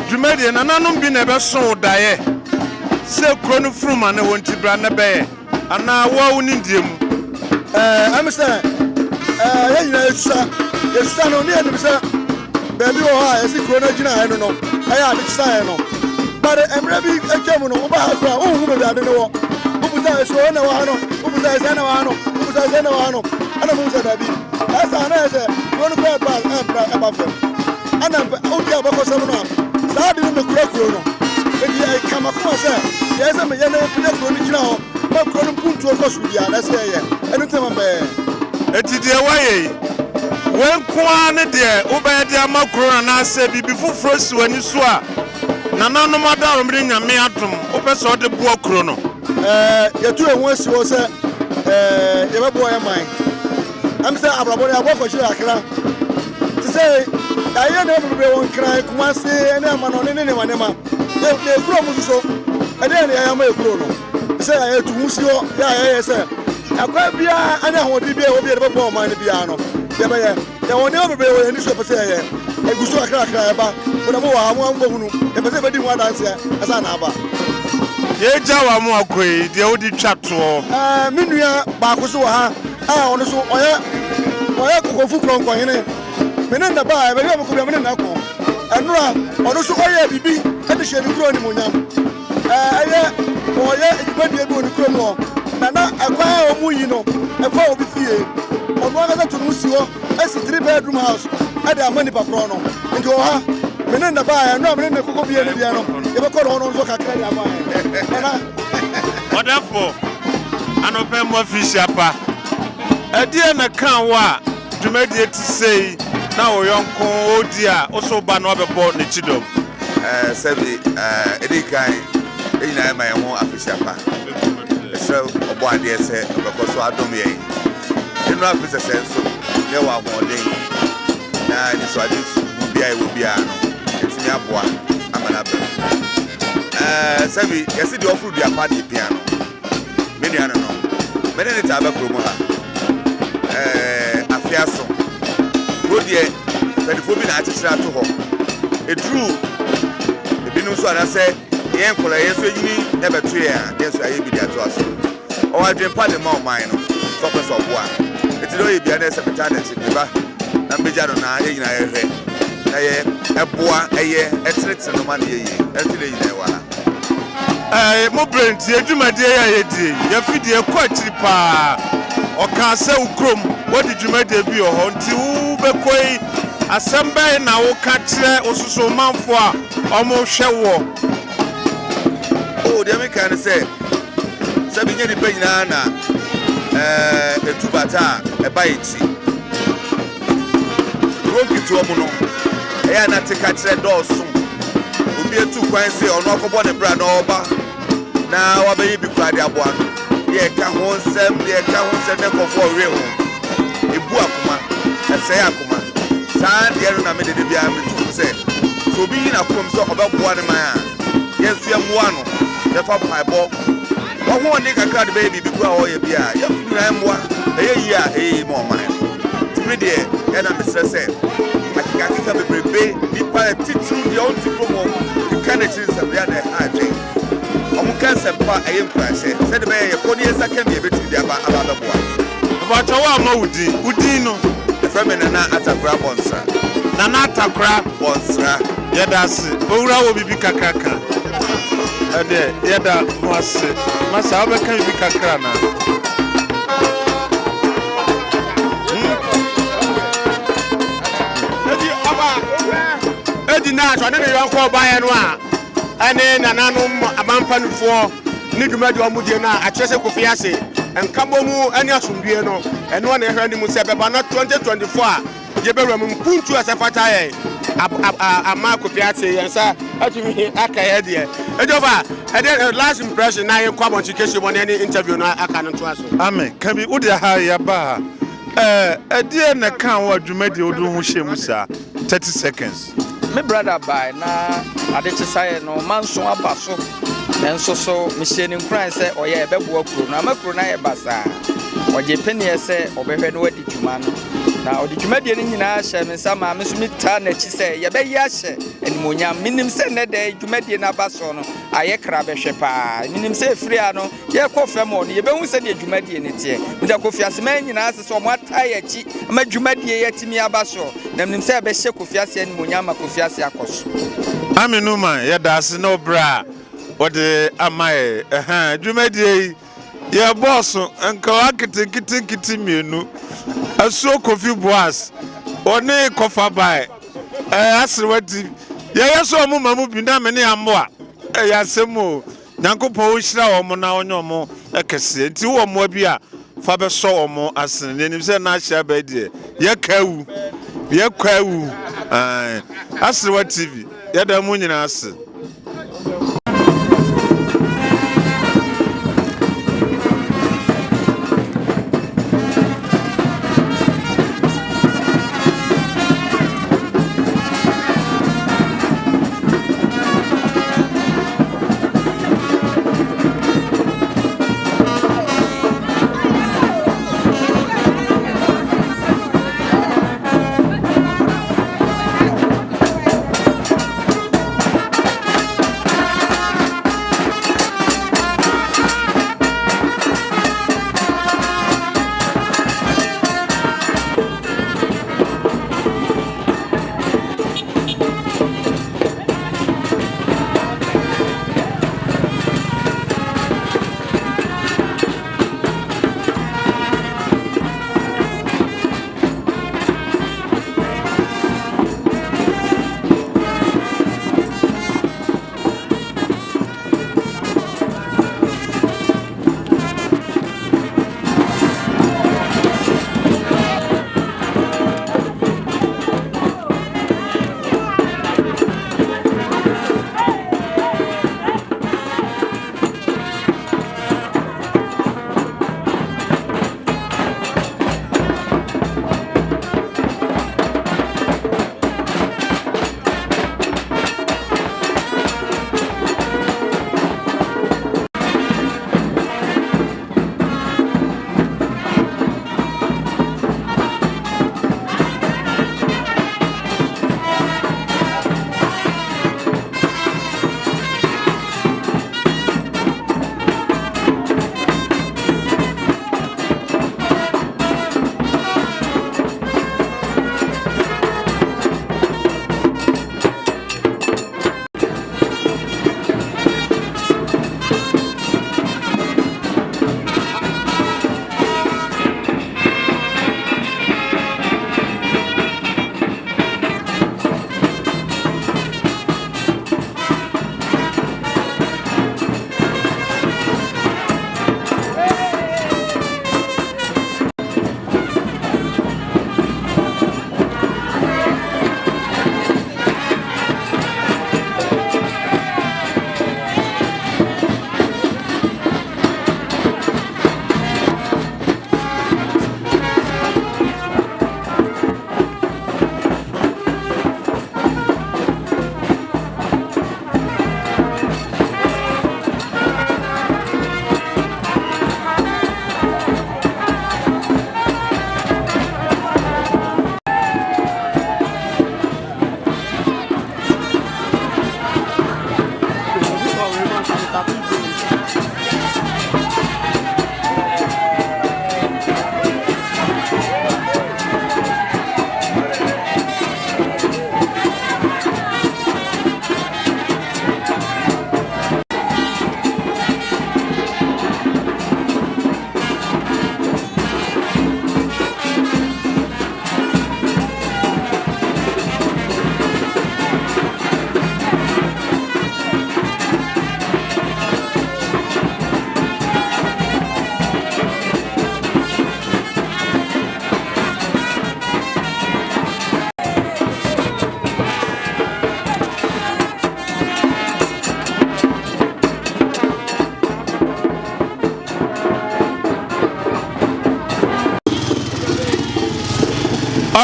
dwumadie, nananom bi na ɛbɛso wo daeɛ sɛ kuro no funuma ne hɔ nti bra na bɛyɛ. Anaa wo ara wo nimdeɛ mu. Ɛɛ, ɛm sɛ, ɛɛ, yɛn nyinaa yɛsua. Yɛsua no, ne yɛnim sɛ baabi wɔ hɔ a yɛsi kuro no agyinaeɛ no no, ɛyɛ ade kyesaeɛ no. But mmerɛ bi atwa mu no, woba ha koraa, wonhu baabi ade no wɔ. Wobusa ɛsɛ ɛna wɔ ha no, wobusa ɛsɛ ɛna wɔ ha no, wobusa ɛsɛ ɛna wɔ ha no, ɛna mo sɛ daabi. Ɛsɛ na ɛsɛ kuro no koraa ɛba ɛba ɛba fam. Ɛna wodi abakɔsɛm no a, saa ade no na kura kuro no. Enti ɛka m'akoma sɛ deɛ ɛsɛ sɛ meyɛ na ɛpagya kuro no gyina hɔ ma kuro no mpuntuo kɔ soro biara na ɛsɛ yɛyɛ. Ɛno nti na mabɛyɛ. Enti deɛ woayɛ yi, wei nko ara ne deɛ wobɛyɛ de ama kuro no anaasɛ biribi foforɔ si w'ani so a nananom adaworoma ne Nyame adom wopɛ sɛ wode boa kuro no? Yɛatu yɛn ho asi hɔ sɛ yɛbɛboa yɛn man. Ɛm sɛ abrabɔ no yɛabɔ akɔhyɛ kakra. Te sɛ yɛayɛ nneɛma bebree wɔ Nkran, Kumase ne amanɔne ne nneɛma nneɛma. Na yɛn kuro mu nso so, ɛdeɛn na yɛayɛ ama yɛn kuro no? Te sɛ yɛatu ho si hɔ yɛ a yɛyɛ sɛ ɛkwan biara ne ahoɔden biara ɛwɔ bi a yɛde bɛboa ɔman no biara no, yɛbɛyɛ. Yɛwɔ nneɛma bebree wɔ yɛn ani so yɛpɛ sɛ yɛyɛ. Egu so kakra kakra ɛba. Mo na mowɔ ha, mo ara mobɛhunu. Yɛpɛ sɛ yɛbɛdi ho adanseɛ ansa na aba. Yɛagya wo ama wakɔ yi, deɛ wode twa toɔ. Ɛɛ, me nua baako nso wɔ ha a ɔno nso ɔyɛ ɔyɛ Kokofu Krɔnkɔhene. Me ne no na baeɛ, baabi a mekɔ biara me ne no na ɛkɔ. Ɛnora, ɔno nso ɔyɛɛ biribi de hyɛɛ ne kuro animuonyam. Ɛɛ, ɛyɛ ɔyɛ dwumadie bi wɔ ne kurom hɔ, na na ɛkwan a wɔyi no ɛfa obi fie. Ɔno ankasa to ne ho si hɔ asi 3 bedroom house de ama nipa korɔ no. Nti wɔ ha, me ne no na baeɛ. Ɛnora me ne no kɔkɔ bie ne deɛ no, yɛbɛkɔ ne hɔ no nso kakra de ama yɛn. Nana. Ɔdɛfo, anɔpa yi mo afirihyia pa. Ɛdeɛn na ɛkaa wo a dwumadie te sei na wo yɔnko ɔredi a wo so wo ba no abɛbɔ n'akyi dɔm? Ɛɛ, sɛbi, ɛɛ, edi kan, yɛn nyinaa yɛma yɛn ho afehyia pa. Yɛsrɛ Ɔbɔadeɛ sɛ ɔbɛkɔ so adom yɛn. Nnuru afe sɛsɛɛ nso, na yɛwɔ ahoɔden, na anisoadehu biara a yɛwɔ biara no, yɛatumi aboa ama no aba mu. Ɛɛ, sɛbi, yɛse deɛ ɔforo dua pa deɛ pia no, me nua no no. Me ne ne taa ba kurom ha. Ɛɛ afe aso. Kuro deɛ mpanimfoɔ bi na akyekyere ato hɔ. Ɛduru ebinom nso anaasɛ yɛn nkwadaa yɛn nso yɛnyini na ɛbɛto yɛn a, yɛn nso yɛayɛ bi de atoa so. Ɔwɔ adwene pa de ma ɔman no sɛ ɔpɛ sɛ ɔboa. Enti deɛ ɔyɛ biara na ɛsɛ metaa n'akyi meba na mebɛgya no na yɛn nyinaa yɛhwɛ na yɛ ɛboa ɛyɛ ɛtenetene no ma no yɛ yie. Ɛno nti na yɛn nyinaa yɛwɔ ha. Ɛɛ, mo berɛ nti, yɛn dwumadie yi a yɛdie yi, yɛafi deɛ ɛkɔ akyiri pa ara. Ɔkaa sɛ wo kurom wɔdi dwumadie bi wɔ hɔ, nti wobɛkɔ yi, asɛm bɛn na woka kyerɛ wo soso manfoɔ a wɔhwɛ woɔ? Oh, deɛ meka ne sɛ, sɛbi nyɛ nipa nyinaa na ɛɛ etu bata a ɛba yɛ ti. Kuro nketewa mu no, ɛyɛ a na teka kyerɛ dɔɔso. Obi atu kwan sɛ ɔno akɔbɔ ne bra na ɔreba na wabɛyɛ bi koraa de aboa no. Deɛ ɛka ho nsɛm, deɛ ɛka ho nsɛm ne nkurɔfoɔ ɔwe ho. Ebu akoma, ɛsɛe akoma. Saa deɛ no na me dede biara metu fo sɛ, sɛ obi yi n'akoma mu sɛ ɔbɛboa ne man a, yɛn nso yɛmmoa no, yɛfa mpaebɔ. W'ahoɔden kakra de bɛyɛ biribi koraa a ɔyɛ bi a, yɛn nyinaa mmoa. Ɛyɛ yie a, ɛyɛ yie ma ɔman no. Nti me deɛ, yɛ na mesrɛ sɛ, akekakeka bebrebe, nnipa atitiriw deɛ ɔnte kurom hɔ, keka n'akyiri nsɛm, yɛ a na ɛha adwen. Wɔnka nsɛm pa a ɛyɛ nkuranhyɛ, sɛdeɛ ɛbɛyɛ yɛkɔ ne yɛn nsa ka bi a yɛbɛtumi de aba aba abɛboa. Mepakyɛ wo amma wo din, wo din no? Yɛfrɛ me Nana Atakora Bɔnsra. Nana Atakora. Bɔnsra. Yɛda ase. Owura wɔ biribi kakra ka? Ɛdeɛ yɛda mo ase. Masa wobɛka biribi kakra anaa? Hmm. Edi ɔba edi na ɔne ne yɔnko ɔbaeɛ no a ɛne nananom amanpanimfoɔ ne dwumadi a wɔdie no a akyerɛ sɛ Kofi ase nkabɔmu ne asomdwie no ɛno na yɛhwɛ anim sɛ ɛbɛba na 2024 a yɛbɛwura mu mpuntu a ɛsɛ fata yɛn ama Kofi ase yɛn nsa atumi aka yɛ deɛ ɛdɔba ɛde last impression na yɛnkɔ abɔnten kɛsie bɔ ne ɛne interview no aka no ntoa so. Amen ka bi wode ha yɛaba ha ɛɛ ɛdeɛ na ɛka wo a dwumadie wode wo ho hyɛ mu saa 30 seconds. Me brada bae na ade kyesaeɛ no manso aba so nanso so mehyɛɛ no nkuran sɛ ɔyɛ a ɛbɛboa kuro no ama kuro no ayɛ basaa. Ɔgyee peneɛ sɛ ɔbɛhwɛ na wadi dwuma no na ɔde dwumadie no nyinaa hyɛɛ me nsa maa me nso metaa n'akyi sɛ yɛbɛyɛ ahyɛ animuonyam. Menim sɛ nnɛ da yi dwumadie no aba soɔ no ayɛ krabɛhwɛ paa. Menim sɛ ɛfiri ha no Yɛkɔ fam hɔ no, yɛbɛhu sɛdeɛ dwumadie no teɛ. Meda Kofi Aseman nyinaa ase sɛ wɔataa yɛn akyi ma dwumadie yi atumi aba soɔ, na menim sɛ ɛbɛhyɛ Kofi Ase animuonyam ama Kofi Ase akɔ so. Ame Newman, yɛda ase ne wo berɛ a wode ama yɛn. Ɛhɛn, dwumadie yi, yɛbɔɔ so nkawa nketenketenkete mmienu. Asuo Kofi Boas, ɔne Kɔfa Bae, ɛɛ, Aserewa TV. Yɛyɛ sɛ wɔn ma mu bi na me ne Amoah, ɛyɛ asɛm o. Nyankopɔn ɔnhyira wɔn na ɔnyɛ wɔn kɛseɛ. Nti wowɔ mmoa bi a, fa bɛsɔ wɔn asene. Na yɛnim sɛ na ahyia bɛɛ deɛ, yɛka awu. Yɛkɔ awu. Ae. Aserewa TV, yɛda mo nyinaa ase.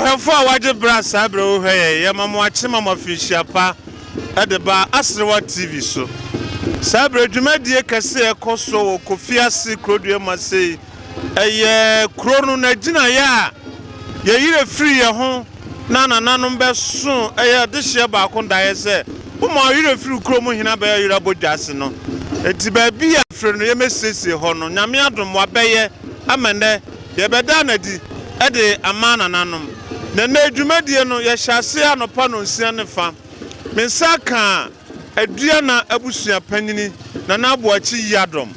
Ɔhwɛfo a wagye bra saa bere wohwɛ yɛn, yɛma mo akye ma mo afinhyia pa de ba Aserewa TV so. Saa bere dwumadie kɛse a ɛkɔ soɔ wɔ Kofiase kurodua mu ase yi, ɛyɛ kuro no n'agyinaeɛ a yɛn yerɛ firi yɛn ho na nananom bɛso ɛyɛ ɔdehyeɛ baako daeɛ sɛ woma wo yerɛ firi wo kurom hene abɛyɛ yerɛ abɔ dwa ase no. Enti baabi a firi no yɛmɛsiesie hɔ no, Nyame adom wabɛyɛ ama nnɛ Yɛbɛda no adi de ama nananom. Na nnɛ dwumadie no, yɛhyɛ aseɛ anɔpa nonsia ne fa. Me nsa kaa Aduana abusua panyini, Nana Aboakye Yiadom.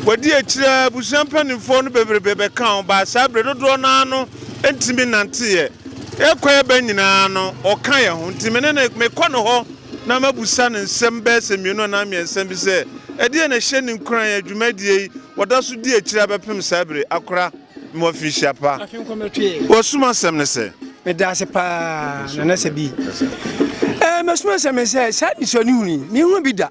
Wadi akyire ara, abusua mpanimfoɔ no bebrebe bɛkaa ho baa saa berɛ dodoɔ no ara no ntumi nnanteeɛ. Yɛkɔ yɛba nyinaa no, ɔka yɛn ho. Nti me ne no, mekɔ ne hɔ na mabusa no nsɛm bɛyɛ sɛ mmienu anaa mmiɛnsa bi sɛ, ɛdeɛn na ɛhyɛ ne nkuran a dwumadie yi Wɔda so di akyiri ara bɛpem saa bere akora mewɔ afinhyia pa. W'asum asɛm ne sɛ. Meda ase paa Nana Sabi. Ɛɛ m'asum asɛm ne sɛ saa anisoadehunu yi menhunu bi da.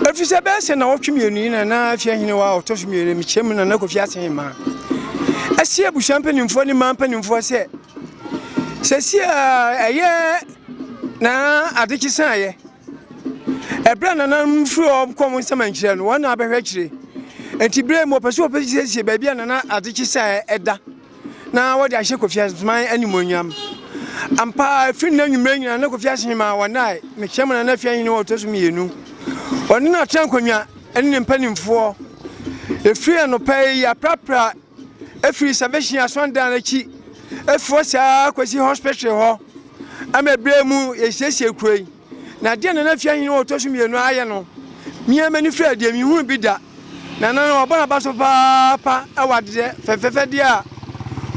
Ɛfiri sɛ bɛyɛ sɛ nnawɔtwe mmienu yi na na Afiahenewa a ɔtɔ so mmienu mekyerɛ mu Nana Kofi Asehemaa asi abusua mpanimfoɔ ne mmaa mpanimfoɔ sɛ sɛsi a ɛyɛ na ade kye saeɛ. Ɛberɛ a nananom firi hɔ kɔ wɔn nsamankyerɛ no, wɔn na abɛhwɛ akyire. Enti berɛ mu wɔpɛ sɛ wɔbɛsiesie baabi a nana adekye sɛ ɛda na wɔde ahyɛ Kofi Aseman animuonyam. Ampa ara, ɛfiri nnɛ anwummerɛ nyinaa na Kofi Asehemaa wɔnae mekyerɛ mo Nana Afiahene wɔ ɔtɔ so mmienu. Ɔne no atena nkonnwa ne ne mpanimfoɔ. Ɛfiri anɔpa yi yɛaprapra ɛfiri Salvation Asɔndan akyi ɛfiri hɔ saa kɔsi hospital hɔ ama ɛberɛ mu yɛsiesie kuro yi. Na deɛ Nana Fiahene a ɔtɔ so mmienu ayɛ no, me ara m'ani fira deɛ menhunu bi da. Nana no, wabɔ n'aba so papaapa wɔ adeɛ fɛfɛɛfɛdeɛ a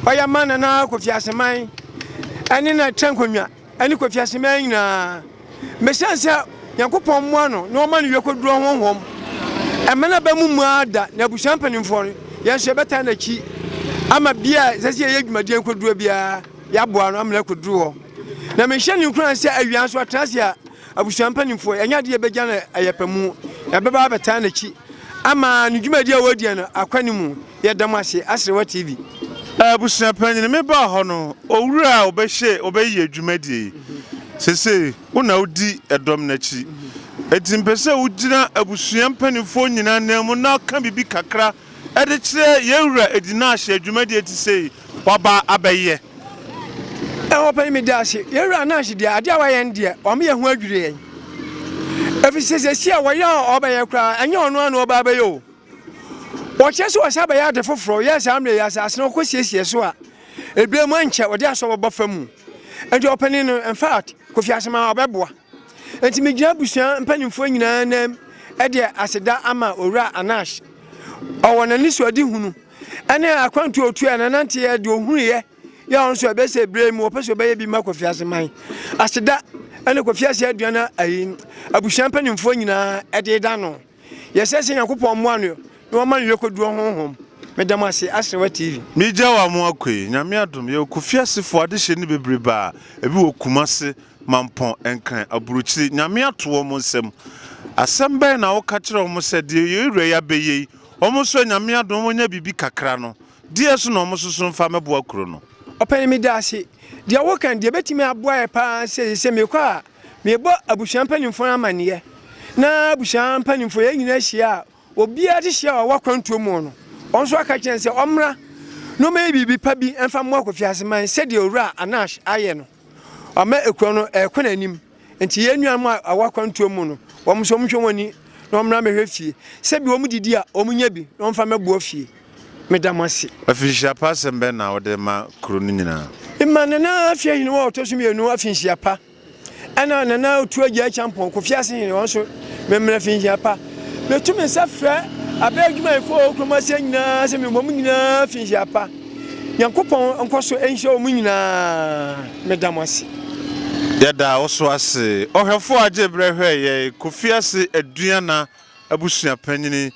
wayɛ ama Nana Kofi Aseman ne n'akyerɛnkonnwa ne Kofi Aseman nyinaa. Mesiane sɛ Nyankopɔn mmoa no na ɔma no yɔkɔduro honhom, ɛmma n'aba mu mmu ara da, na abusua mpanimfoɔ no, yɛn nso yɛbɛtaa n'akyi ama bia a ɛsɛ sɛ yɛyɛ dwumadie nkɔduro biara, yɛaboa no ama no akɔduru hɔ. Na mehyɛ no nkuran sɛ awia nso ɔtena ase a abusua mpanimfoɔ ɛnyɛ adeɛ yɛbɛgya no ɛyɛ pɛ mu yɛbɛba abɛtaa n'akyi ama ne dwumadi a wɔredi no akɔ ne mu. Yɛda mo ase Aserewa TV. Abusua panyin, me baa hɔ no, owura a ɔbɛhyɛ ɔbɛyɛ dwumadie yi, seesei wo na wodi ɛdɔm no akyi. Enti mepɛ sɛ wogyina abusua mpanimfoɔ nyinaa nan mu na ka biribi kakra de kyerɛ yɛn wura Edinash a dwumadie te sei waba abɛyɛ. Ɛhɔ pɛ meda ase. Yɛn wura Nash deɛ, adeɛ a wayɛ no deɛ, wama yɛn ho adwiri yɛn. Ɛfiri sɛ seesei a wɔyɛ a ɔbɛyɛ koraa, ɛnyɛ ɔno ara na ɔba abɛyɛ o. Wɔkyerɛ sɛ wɔsan bɛyɛ ade foforɔ, yɛ saa mmerɛ yi asase no wɔkɔsiesie so a, ebire mu ankyɛ wɔde asɔ bɛbɔ fa mu. Nti ɔpanin no, in fact, Kofi Asemah ɔbɛboa. Nti megyina abusua mpanimfoɔ nyinaa nan de aseda ama Owura Anash. Ɔwɔ n'anisoadehunu ne akwantuo a ɔtuiɛ, n'ananteɛ, deɛ ɔhunuiɛ yɛ ɔno nso ɛbɛyɛ sɛ berɛ mu ɔpɛ sɛ ɔbɛyɛ bi ma Kofi Aseman. Aseda ne Kofi Ase Aduana ayi abusua mpanimfoɔ nyinaa ɛde da no. Yɛsrɛ sɛ Nyankopɔn mmoa no na ɔma no yɔkɔduro honhom. Meda mo ase, Aserewa TV. Megya wo amo akɔ yi, Nyame adom, yɛwɔ Kofi Asefoɔ adehyeɛ no bebrebe a, ebi wɔ Kumase, Mampɔn, Nkran, Aburokyire, Nyame ato wɔn nsam. Asɛm bɛn na woka kyerɛ wɔn sɛ deɛ yɛn wura yi abɛyɛ yi, wɔn nso a Nyame adom wɔn anya biribi kakra no, deɛ so na wɔn nso so mfa mmɛboa kuro no? Ɔpanin meda ase. Deɛ woka no deɛ ɛbɛtumi aboa yɛ paa sɛ sɛ mekɔ a mebɔ abusua mpanimfoɔ no amaneɛ na abusua mpanimfoɔ yɛn nyinaa hyia a obiara de hyia a ɔwɔ akwantuo mu no ɔno nso aka kyerɛ no sɛ ɔmmra na ɔmmɛyɛ biribi pa bi mfa mmoa Kofi Aseman sɛdeɛ owura Anash ayɛ no. Ɔma ekuro no ɛkɔ n'anim. Nti yɛn nuanom a ɛwɔ akwantuo mu no, wɔn nso wɔnhwɛ wɔn ani na wɔmmra mmɛhwɛ fie. Sɛbi wɔn didi a, wɔn nya bi na wɔmfa mmɛboa fie. Meda mo ase. Afinhyia pa asɛm bɛn na wode rema kuro no nyinaa? Mema Nana Afiahenewa a ɔtɔ so mmienu afinhyia pa. Ɛna Nana Otu Agya Acheampong, Kofi Asehene, wɔn nso memmerɛ finhyia pa. Meto me nsa frɛ abɛ adwumayɛfoɔ a wɔwɔ kurom aseɛ nyinaa sɛ memmɔ mo nyinaa finhyia pa. Nyankopɔn nkɔ so nhyira wɔn nyinaa. Meda mo ase. Yɛda wo so ase. Ɔhwɛfoɔ a gyee berɛ hwɛɛ yɛn, Kofi Ase Aduana abusua panyini,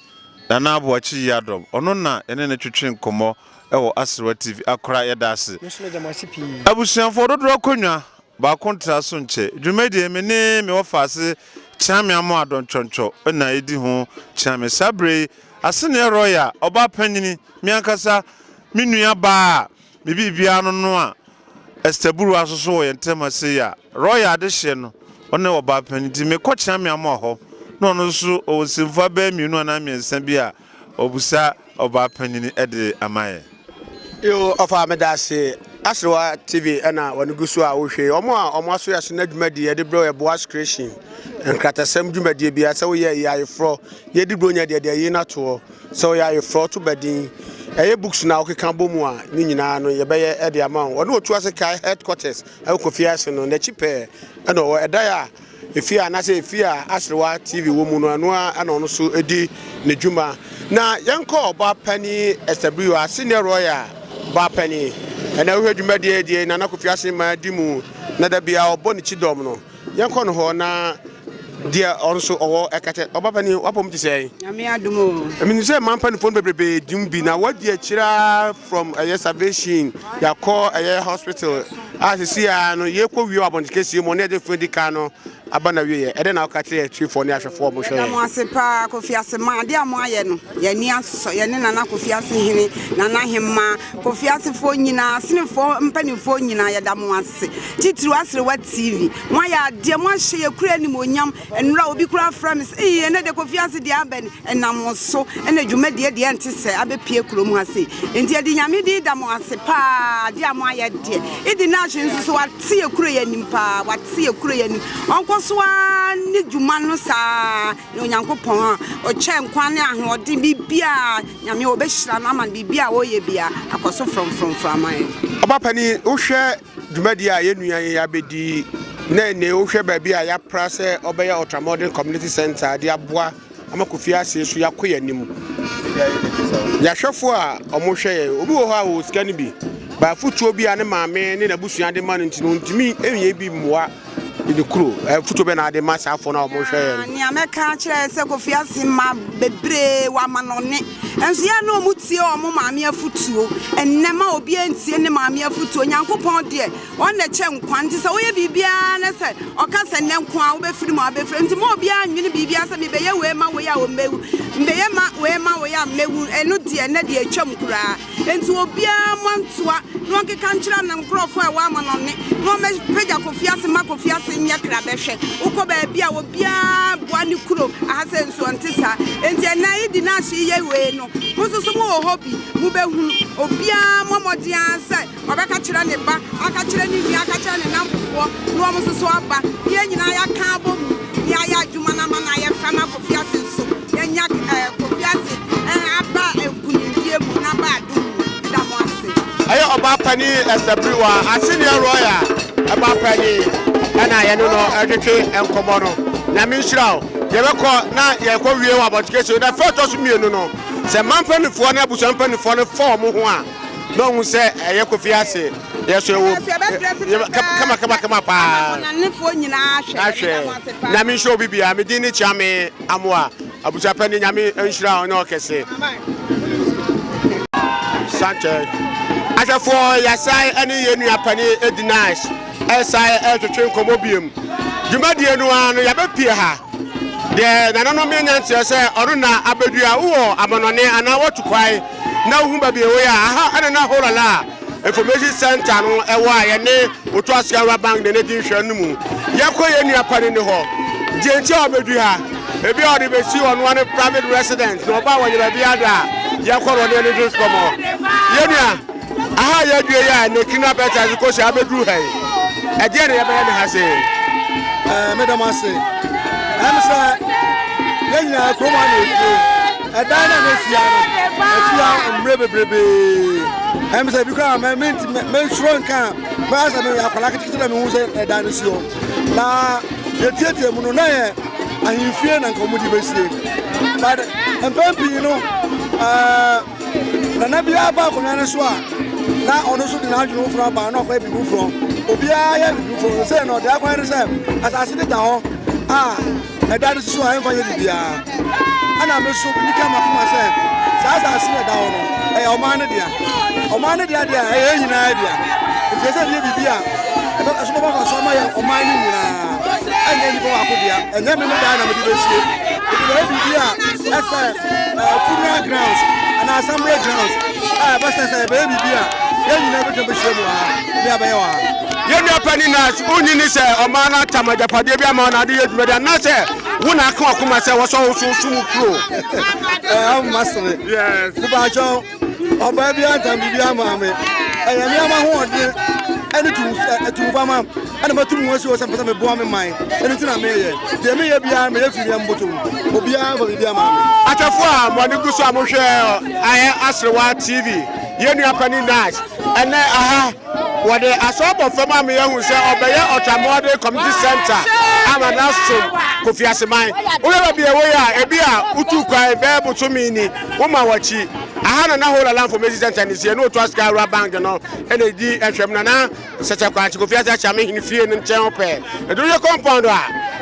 Nana Aboakye Yiadom, ɔno na yɛne no twetwe nkɔmmɔ wɔ Aserewa TV. Akora, yɛda ase. Me nso meda mo ase pii. Abusuafoɔ dodoɔ akonnwa Baako ntra so nkyɛ. Dwumadie, Me ne me wɔfaase Kyeame Amoah Adɔntwɔntwɔ na ɛdi ho kyeame. Saa berɛ yi, Aseneɛ Royal, ɔbaa panyini, me ankasa me nua baa a me biribiara no no a. Esther Buruwa nso so wɔ yɛn ntam ha sei a, Royal adehyeɛ no, ɔne ɔbaa panin nti mekɔ Kyeame Amoah hɔ na ɔno nso ɔwɔ nsɛmfua bɛyɛ mmienu anaa mmiɛnsa bi a ɔbusa ɔbaa panin de ama yɛn. Yoo ɔfa meda ase. Aserewa TV na wɔn gu so a wohwɛ yi. Wɔn a wɔn aso yɛ aso na dwumadie yɛde brɛ yɛ Boas Creation. Nkratasɛm dwumadie biara sɛ woyɛ yɛ ayeforɔ yɛdi bronya deɛ deɛ ayi no atoɔ sɛ woyɛ ayeforɔ to badin ɛyɛ books na wokeka bɔ mu a ne nyinaa no yɛbɛyɛ de ama wo. Ɔne otu ase kae headquarters ɛwɔ Kofi ase no n'akyi pɛɛ ɛna ɔwɔ ɛdan a Efie a anaasɛ efie a Aserewa TV wɔ mu no, ɛno ara na ɔno nso di ne dwuma. Na yɛnkɔ ɔbaa panin Esther Biriwa, Senior Royal baa panin. Ɛnɛ wohwɛ dwumadie deɛ Nana Kofi Asenmaa di mu na da biara ɔbɔ ne kyidɔm no. Yɛnkɔ no hɔ na deɛ ɔno nso ɔwɔ ɛka kyɛ. Ɔbaa panin, w'apɔm te sɛn? Nyame adom o. Menim sɛ mmaa mpanimfoɔ no bebrebe di mu bi na wadi akyire ara from ɛyɛ salvation yɛakɔ ɛyɛ hospital a sisi a no yɛkɔ wie wɔ abɔnten kɛseɛ mu ne yɛde fo di kan no aba na wieɛ ɛdɛn na woka kyerɛ atiefoɔ ne ahwɛfoɔ ɔmo hwɛ Yɛda mo ase paa Kofi Aseman adeɛ a mo ayɛ no yɛn ani asɔ yɛne Nana Kofi Ase hene Nana Hemaa Kofi Asefoɔ nyinaa Asenefoɔ mpanimfoɔ nyinaa yɛda mo ase titiriw Aserewa TV mo ayɛ adeɛ mo ahyɛ yɛ kuro animuonyam Nnora obi koraa frɛ me sɛ eii ɛnɛ deɛ Kofi Ase deɛ aba ni, ɛnam wo so na dwumadie deɛ ɛnte sɛɛ abɛpue kurom ha sei. Nti yɛde Nyame din da mo ase paa adeɛ a moayɛ deɛ. Idi Nash nso so wate yɛ kuro yi anim paa, wate yɛ kuro yi anim. Ɔnkɔ so ara nni dwuma no saa na Onyankopɔn a ɔkyɛ nkwa ne ahoɔden biribiara Nyame ɔbɛhyira no ama no biribiara a ɔreyɛ biara akɔ so frɔmfrɔmfrɔm ama yɛn. Ɔba panin wohwɛ Dwumadi a yɛn nua yi abɛdi na ɛnɛ wohwɛ baabi a yɛapra sɛ ɔbɛyɛ Ultramodern Community Center de aboa ama Kofi Ase so yɛakɔ yɛn anim. Yɛahwɛfoɔ a wɔhwɛ yɛn, obi wɔ hɔ a ɔwɔ sika no bi, ba afotuo bi a ne maame ne n'abusua de ma no nti no ɔntumi nyɛ bi mmoa ne kuro. Afotuo bɛ na ade ma saa afoɔ no a wɔhwɛ yɛn no? Nea mɛka akyerɛ sɛ Kofi Ase mma bebree wɔ amanɔne. Nso yɛ na wɔn tie wɔn maame afutuo. Ɛnnɛ ma obiara ntie ne maame afutuo. Nyankopɔn deɛ, ɔno na ɛkyɛ nkwa. Nti sɛ woyɛ biribiara na sɛ ɔka sɛ nnɛ nko ara wobɛfiri mu a, wobɛfiri mu. Nti ma obiara nnwene biribiara sɛ mebɛyɛ wei ma wei a ɔmmɛwu, mebɛyɛ ma wei ma wei a mmɛwu. Ɛno deɛ, ɛnnɛ deɛ atwam koraa. Enti obiara mmɔ ntoa na ɔnkeka nkyerɛ ne nkurɔfoɔ a ɛwɔ amanɔne na wɔmmɛpagya Kofi ase mma Kofi ase nyɛ krabɛhwɛ. Wokɔ baabi a obiara boa ne kuro, aha sɛ nso ɛnte saa. Enti ɛnnɛ Idi Nash reyɛ wei no, mo nso so mowɔ hɔ bi, mobɛhunu. Obiara mmɔ mmɔden ara sɛ ɔbɛka kyerɛ ne ba, aka kyerɛ ne nua, aka kyerɛ ne nnamfofoɔ na wɔn nso so aba na yɛn nyinaa yɛaka abɔ mu na yɛayɛ adwuma no ama no ayɛ fɛ ama Kofi ase nso yɛanya Kofi ase aba nkunimdie mu na aba adom mu. Meda mo ase. Ɛyɛ ɔbaa panin Esther Biriwa, Asenea Royal ɛbaa panin ɛna yɛne no ɛtwetwe nkɔmɔ no. Nyame nhyira wo. Yɛbɛkɔ na yɛkɔ wie wɔ abɔnten kɛseɛ na fɛ ɛtɔ so mmienu no sɛ mma mpanifoɔ ne abusua mpanifoɔ no fa wɔn ho a na ɔhu sɛ ɛyɛ Kofi ase yɛ so ɛwɔ kama kama kama paa ahwɛ. Nyame nhyira obi biara. Me din ne Kyeame Amoah. Abusua panin Nyame nhyira wo ne ɔkɛse. Sanchez. Ahwɛfoɔ yɛasan ɛne yɛn nua panin Edinash ɛsan ɛretwetwe nkɔmmɔ biom. Dwumadie no ara no yɛabɛpie ha. Deɛ nananom yɛ nyanteɛ sɛ ɔno na abɛdua wowɔ amanɔne anaa woatu kwan na wohu baabi ɛwɔ yi a aha ɛna na Holala Information Center no ɛwɔ a yɛne Otu Aseawura Bank na ɛdi nhwɛ no mu. Yɛkɔ yɛn nua panin no hɔ. Deɛ nti a ɔbɛdu ha, ebi a ɔde bɛsi ɔno ara ne private residence na ɔba a wɔnyɛ baabi ada a yɛkɔ no ɔne ɛne dwe nkɔmmɔ. Yɛn nua, aha a yɛadue yi a ne Kina Bɛtas kɔsi abɛduru ha yi, ɛdeɛn na yɛbɛyɛ ne ha sei? Ɛɛ, meda mo ase. Ɛm sɛ yɛn nyinaa kurom ha na yɛfiri. Ɛdan no a na esi ha no, esi ha mmerɛ bebrebee. Ɛm sɛ ebi koraa mɛ menti mensuro nka a mɛyɛ sɛ meyɛ akwadaa ketekete na mehu sɛ ɛdan no si hɔ. Na yɛtiatia mu no na yɛ ahemfie na nka wɔde bɛsie. But mpɛn pii no ɛɛ Nana biara ba akonnwa no so a, na ɔno nso de n'adwene foforɔ aba na ɔkɔyɛ biribi foforɔ. Obiara yɛ biribi foforɔ. Sɛ na ɔde akwan no sɛ asase no da hɔ a ɛda no so a ɛmfa nyɛ biribiara. Ɛna me nso biribi ka m'akoma sɛ saa asase no ɛda hɔ no ɛyɛ ɔman no dea. Ɔman no dea deɛ ɛyɛ yɛn nyinaa dea. Nti ɛsɛ yɛ biribi a ɛso bɛba mfasoɔ ama yɛn ɔman no nyinaa. Ɛnyɛ nnipa baako dea. Ɛnyɛ me me dan na mede bɛsie. Nti bɛyɛ biribi a ɛsɛ funeral grounds anaa assembly grounds a ɛbɛsɛ sɛ ɛbɛyɛ biribi a yɛn nyinaa bɛtumi bɛhyia mu wɔ ha ne abɛyɛ wɔ ha. Yɛn nua panin Nash, wonnye nni sɛ ɔman no atam agyapadeɛ bi ama wo na ade yɛ dwumadi anaasɛ wo na aka w'akoma sɛ wɔsɔ wo so som wo kuro? Ahoma sere. Yes. Mepakyɛw, ɔbaa bi antam biribi ama me. Ɛyɛ me ama hoɔden ɛne tumfa ma ɛna matu mu asi hɔ sɛ mpɛ sɛ meboa me man. Ɛno nti na meyɛ. Deɛ meyɛ biara meyɛ firi me mbotom. Obiara mfa biribi ama me. Atɛfo a mo ani gu so a mohwɛ ayɛ Aserewa TV, yɛn nua panin Nash, ɛnɛ aha Wɔde asɔ bɔ fam ama yɛahu sɛ ɔbɛyɛ Ɔtramɔɔden Community Centre ama no asom Kofi Aseman. Wohwɛ baabi a ɛwɔ yi a, ebia wotuu kwan bɛyɛ bosome ni, woma w'akyi. Aha na na Whole Alarm Information Centre no si, ɛne Otua Sika Wura Bank no na ɛdi nhwɛmu, na na Sɛkyɛ Kwakye Kofi Ase Akyame Hene fie no nkyɛn hɔ pɛɛ. Ɛnti wohwɛ compound a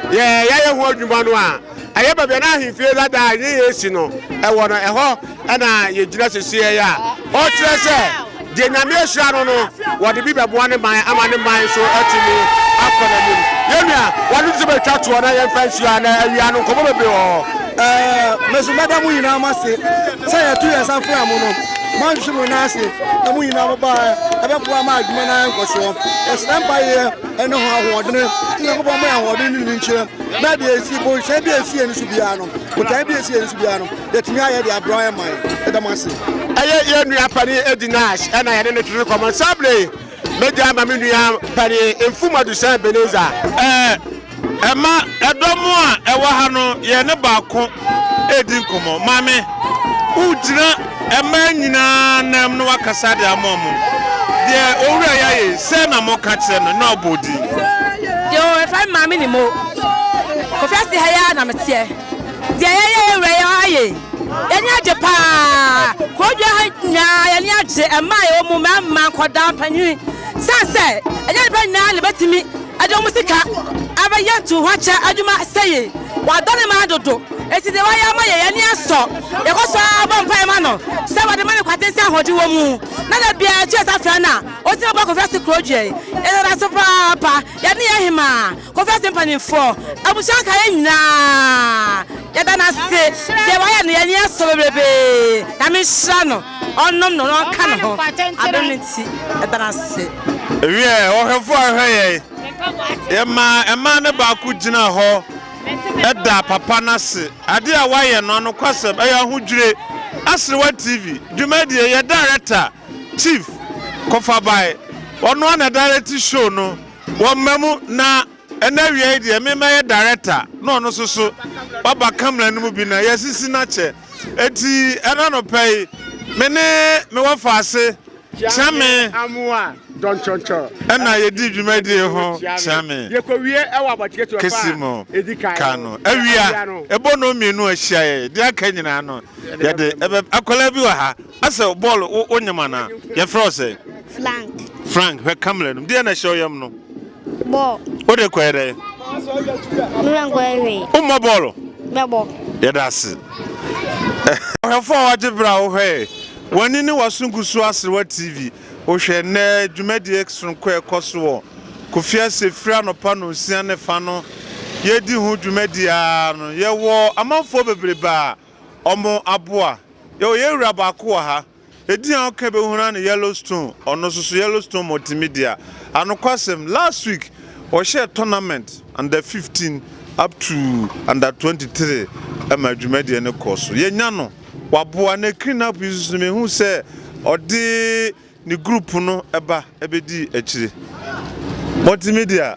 yɛayɛ ho adwuma no a, Ɛyɛ baabi a na ahemfie dada a ɛne yɛn si no wɔ no, ɛhɔ na yɛgyina seesei a ɔkyerɛ sɛ deɛ Nyame ahyira no no, wɔde bi bɛboa ne man ama ne man nso atumi akɔ n'anim. Yɛn nua, wɔn nso bɛtwa toɔ na yɛmfa nhyia na awia no nkɔmmɔ bebree wɔ hɔ. Ɛɛ, me nso mɛda mo nyinaa mo ase sɛ yɛto yɛn nsa frɛɛ mo no, moanhwehwe mo nan ase na mo nyinaa mobaeɛ. Ɛbɛboa ma adwuma no ayɛ nkɔsoɔ. Yɛsrɛ mpaeɛ ne ho ahoɔdene sɛ Nyankopɔn mma yɛn ahoɔden ne ne nkyerɛ. Na deɛ ɛsi bohyɛn bi a ɛsi yɛn so biara no, botaeɛ bi a ɛsi yɛn so biara no, yɛatumi ayɛ de abrɛ yɛn man. Yɛda mo ase. Ɛyɛ yɛn nua panin Eddie Nash ɛna yɛne no twetwe nkɔmmɔ. Saa berɛ yi, mɛgya ama me nua panin Mfum Adusan Ebenezer. Ɛɛ, ɛma ɛdɔm a ɛwɔ ha no yɛne baako redi nkɔmmɔ. Maame, wogyina mmaa nyinaa nam na wakasa de ama wɔn. Deɛ owura yi ayɛ yi, sɛn na moka kyerɛ no na ɔbɔ din? Deɛ wɔfrɛ me maame ne mo. Kofi ase ha yi ara na meteɛ. Deɛ yɛyɛ yɛ wura yi ayɛ yi, yɛn ani agye paa. Kurodua ha nyinaa yɛn ani agye, mmaa a yɛwɔ mu, mmarima, nkwadaa, mpanyin. Sane sɛ ɛnyɛ nnipa nyinaa na ɛbɛtumi de wɔn sika abɛyɛ ntuhoakyɛ adwuma sɛ yei. Wadɔ ne man dodo, enti deɛ wayɛ ama yɛn, yɛn ani asɔ. Yɛkɔ so ara bɔ mpaeɛ ma no sɛ Awurade mma no nkwa tenten ahoɔden wɔ mu, na da biara yɛto yɛn nsa frɛ no a, ɔtumi bɔ Kofi Ase kuro dua yi. Yɛda no ase papaapa. Yɛne yɛn hemaa, Kofi Ase mpanimfoɔ, abusua nkaeɛ nyinaa, yɛda no ase. Deɛ wayɛ no, yɛn ani asɔ bebrebe. Nyame nhyira no, ɔnnom no na ɔnka ne ho. Adom no nti, yɛda no ase. Wiɛ, ɔhwɛfo a ɔhwɛ yɛn. Yɛmaa mmaa no baako gyinaa hɔ da papa no ase. Ade a wayɛ no, anokwasɛm, ɛyɛ ahodwire. Aserewa TV dwumadie, yɛ director, Chief Kɔfabae, ɔno ara na direct show no. Wɔmma mu na ɛnnɛ awia yi deɛ, me mɛyɛ director na ɔno nso so waba camera no mu bi na yɛasisi no akyɛ. Enti ɛnnɛ anɔpa yi, me ne me wɔfaase Kyeame ɛna yɛdi dwumadie ho Kyeame kesi mo ka no awia ɛbɔ nnɔn mmienu ahyia yɛ deɛ aka nyinaa no yɛde ɛbɛ akwadaa bi wɔ ha asɛ bɔɔl wo wo nyem anaa yɛfrɛ wo sɛ Frank. Frank hwɛ kamera no mu deɛ na ɛhyɛ wo yam no Bɔɔl. Wode kɔyɛ dɛn? Merenkɔyɛ hwee. Wommɔ bɔɔlo? Mɛbɔ. Yɛda ase. Ɔhwɛfo a wagye bere a wohwɛe W'ani ne w'aso gu so aserewa TV. Wohwɛ nnɛ dwumadie sononko a ɛkɔ so wɔ Kofi ase firi anɔpa nonsia ne fa no yɛredi ho dwumadie ara no yɛwɔ amanfoɔ bebrebe a wɔn aboa. Yɛwɔ yɛn wura baako wɔ ha. Edin a woka bɛhunu ara ne Yellowstone ɔno nso so Yellowstone Multimedia. Anokwasɛm last week wɔhyɛɛ tournament under 15 up to under 23 ma dwumadie no kɔɔ so. Yɛnya no. Waboa na clean up yi nso mehu sɛ ɔde ne group no ba bɛdi akyire. Multimedia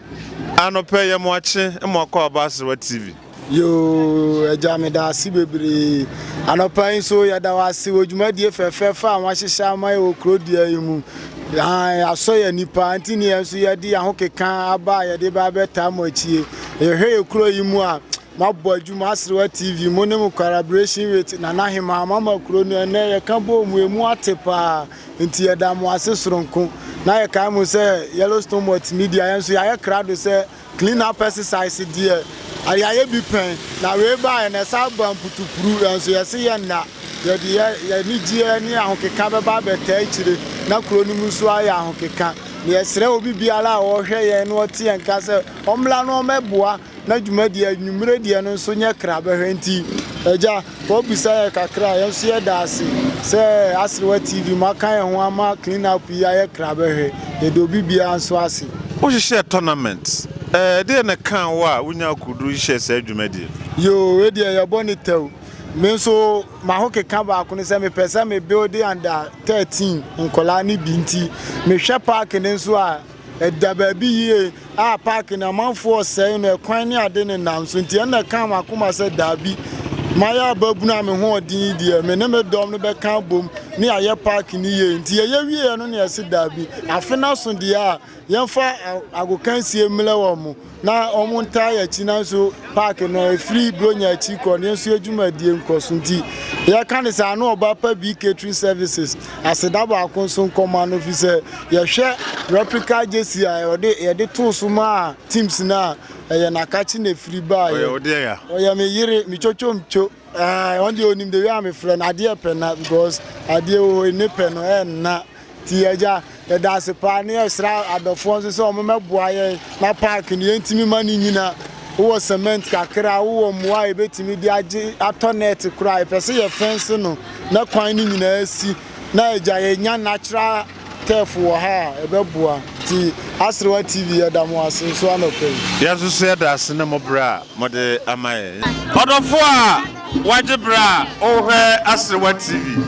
anɔpɛ yɛ mo akye mo akɔ aba Aserewa TV. Yoo agya meda ase bebree. Anɔpa yi nso yɛda wo ase wɔ dwumadie fɛfɛɛfɛ a wɔahyehyɛ ama yɛ wɔ kuro dua yi mu. Yɛasɔ yɛn ani paa nti ne yɛn nso yɛde yɛn ahokeka aba a yɛde ba abɛtaa mo akyie. Yɛhwɛ yɛ kuro yi mu a Moabɔ adwuma Aserewa TV mo ne mo collaboration with Nana Hemaa moama kuro no ɛnɛ yɛka bɔɔ mu emu ate paa nti yɛda mo ase soronko na yɛkae mo sɛ Yellowstone Multimedia yɛn nso yɛayɛ krado sɛ clean up exercise deɛ yɛayɛ bi pɛn na wei baeɛ na ɛsan ba mputupuru yɛn nso yɛse yɛnna yɛde yɛ anigyeɛ ne ahokeka bɛba abɛtaa akyire na kuro no mu nso ayɛ ahokeka na yɛsrɛ obi biara a ɔhwɛ yɛn na ɔte yɛn nka sɛ ɔmmra na ɔmmɛboa na dwumadi anwummere deɛ no nso nyɛ kra bɛhwɛ nti agya wɔbisa yɛ kakra a yɛn nso yɛda ase sɛ Aserewa TV mo aka yɛn ho ama clean up yi ayɛ kra bɛhwɛ yɛda obi biara nso ase. Wohyehyɛɛ tournament. Ɛɛ, deɛn na ɛkaa wo a wonyaa akokoduru hyehyɛɛ saa dwumadie no? Yoo, wei deɛ yɛbɔ ne tɛw. Me nso m'ahokeka baako ne sɛ mepɛ sɛ me build under 13 nkwadaa no bi nti mehwɛ park no nso a ɛda baabi yie a park no amanfoɔ resɛe no ɛkwan ne ade nenam so nti ɛna ɛkaa m'akoma sɛ daabi mayɛ ababunu a me ho ɔden yi deɛ me ne me dɔm no bɛka abom ne ayɛ park no yie nti yɛyɛ wieɛ no ne yɛse daabi afe no aso deɛ a Yɛmfa agokansie mmrɛ wɔn na wɔn ntaa yɛn akyi nanso park no ɛfiri Buronya akyi kɔ no yɛn nso yɛn dwumadie nkɔ so nti yɛka ne sɛ ano ɔba pa bi catering services aseda baako nso nkɔma no fi sɛ yɛhwɛ replica jersey a yɛde yɛde too so maa teams no a ɛyɛ n'akakye na ɛfiri baeɛ ɔyɛ me yere me twotwomtwo Ɛɛ ɔno deɛ onim the way a mefrɛ no adeɛ pɛ na because adeɛ wɔ hɔ yi ne pɛ no ɛnna ti agya yɛda ase paa ne yɛsrɛ adɔfoɔ nso sɛ wɔn mɛboa yɛn na park no yɛntumi ma ne nyina wowɔ cement kakra wowɔ mmoa a yɛbɛtumi de agye atɔ net koraa yɛpɛ sɛ yɛ fence no na kwan no nyinaa si na agya yɛnya natural turf wɔ ha a ɛbɛboa nti Aserewa TV yɛda mo ase nso anɔpa yi. Yɛn nso so yɛda ase ne mo berɛ a mode ama yɛn. Ɔdɔfoɔ a wagye berɛ a wohwɛ Aserewa TV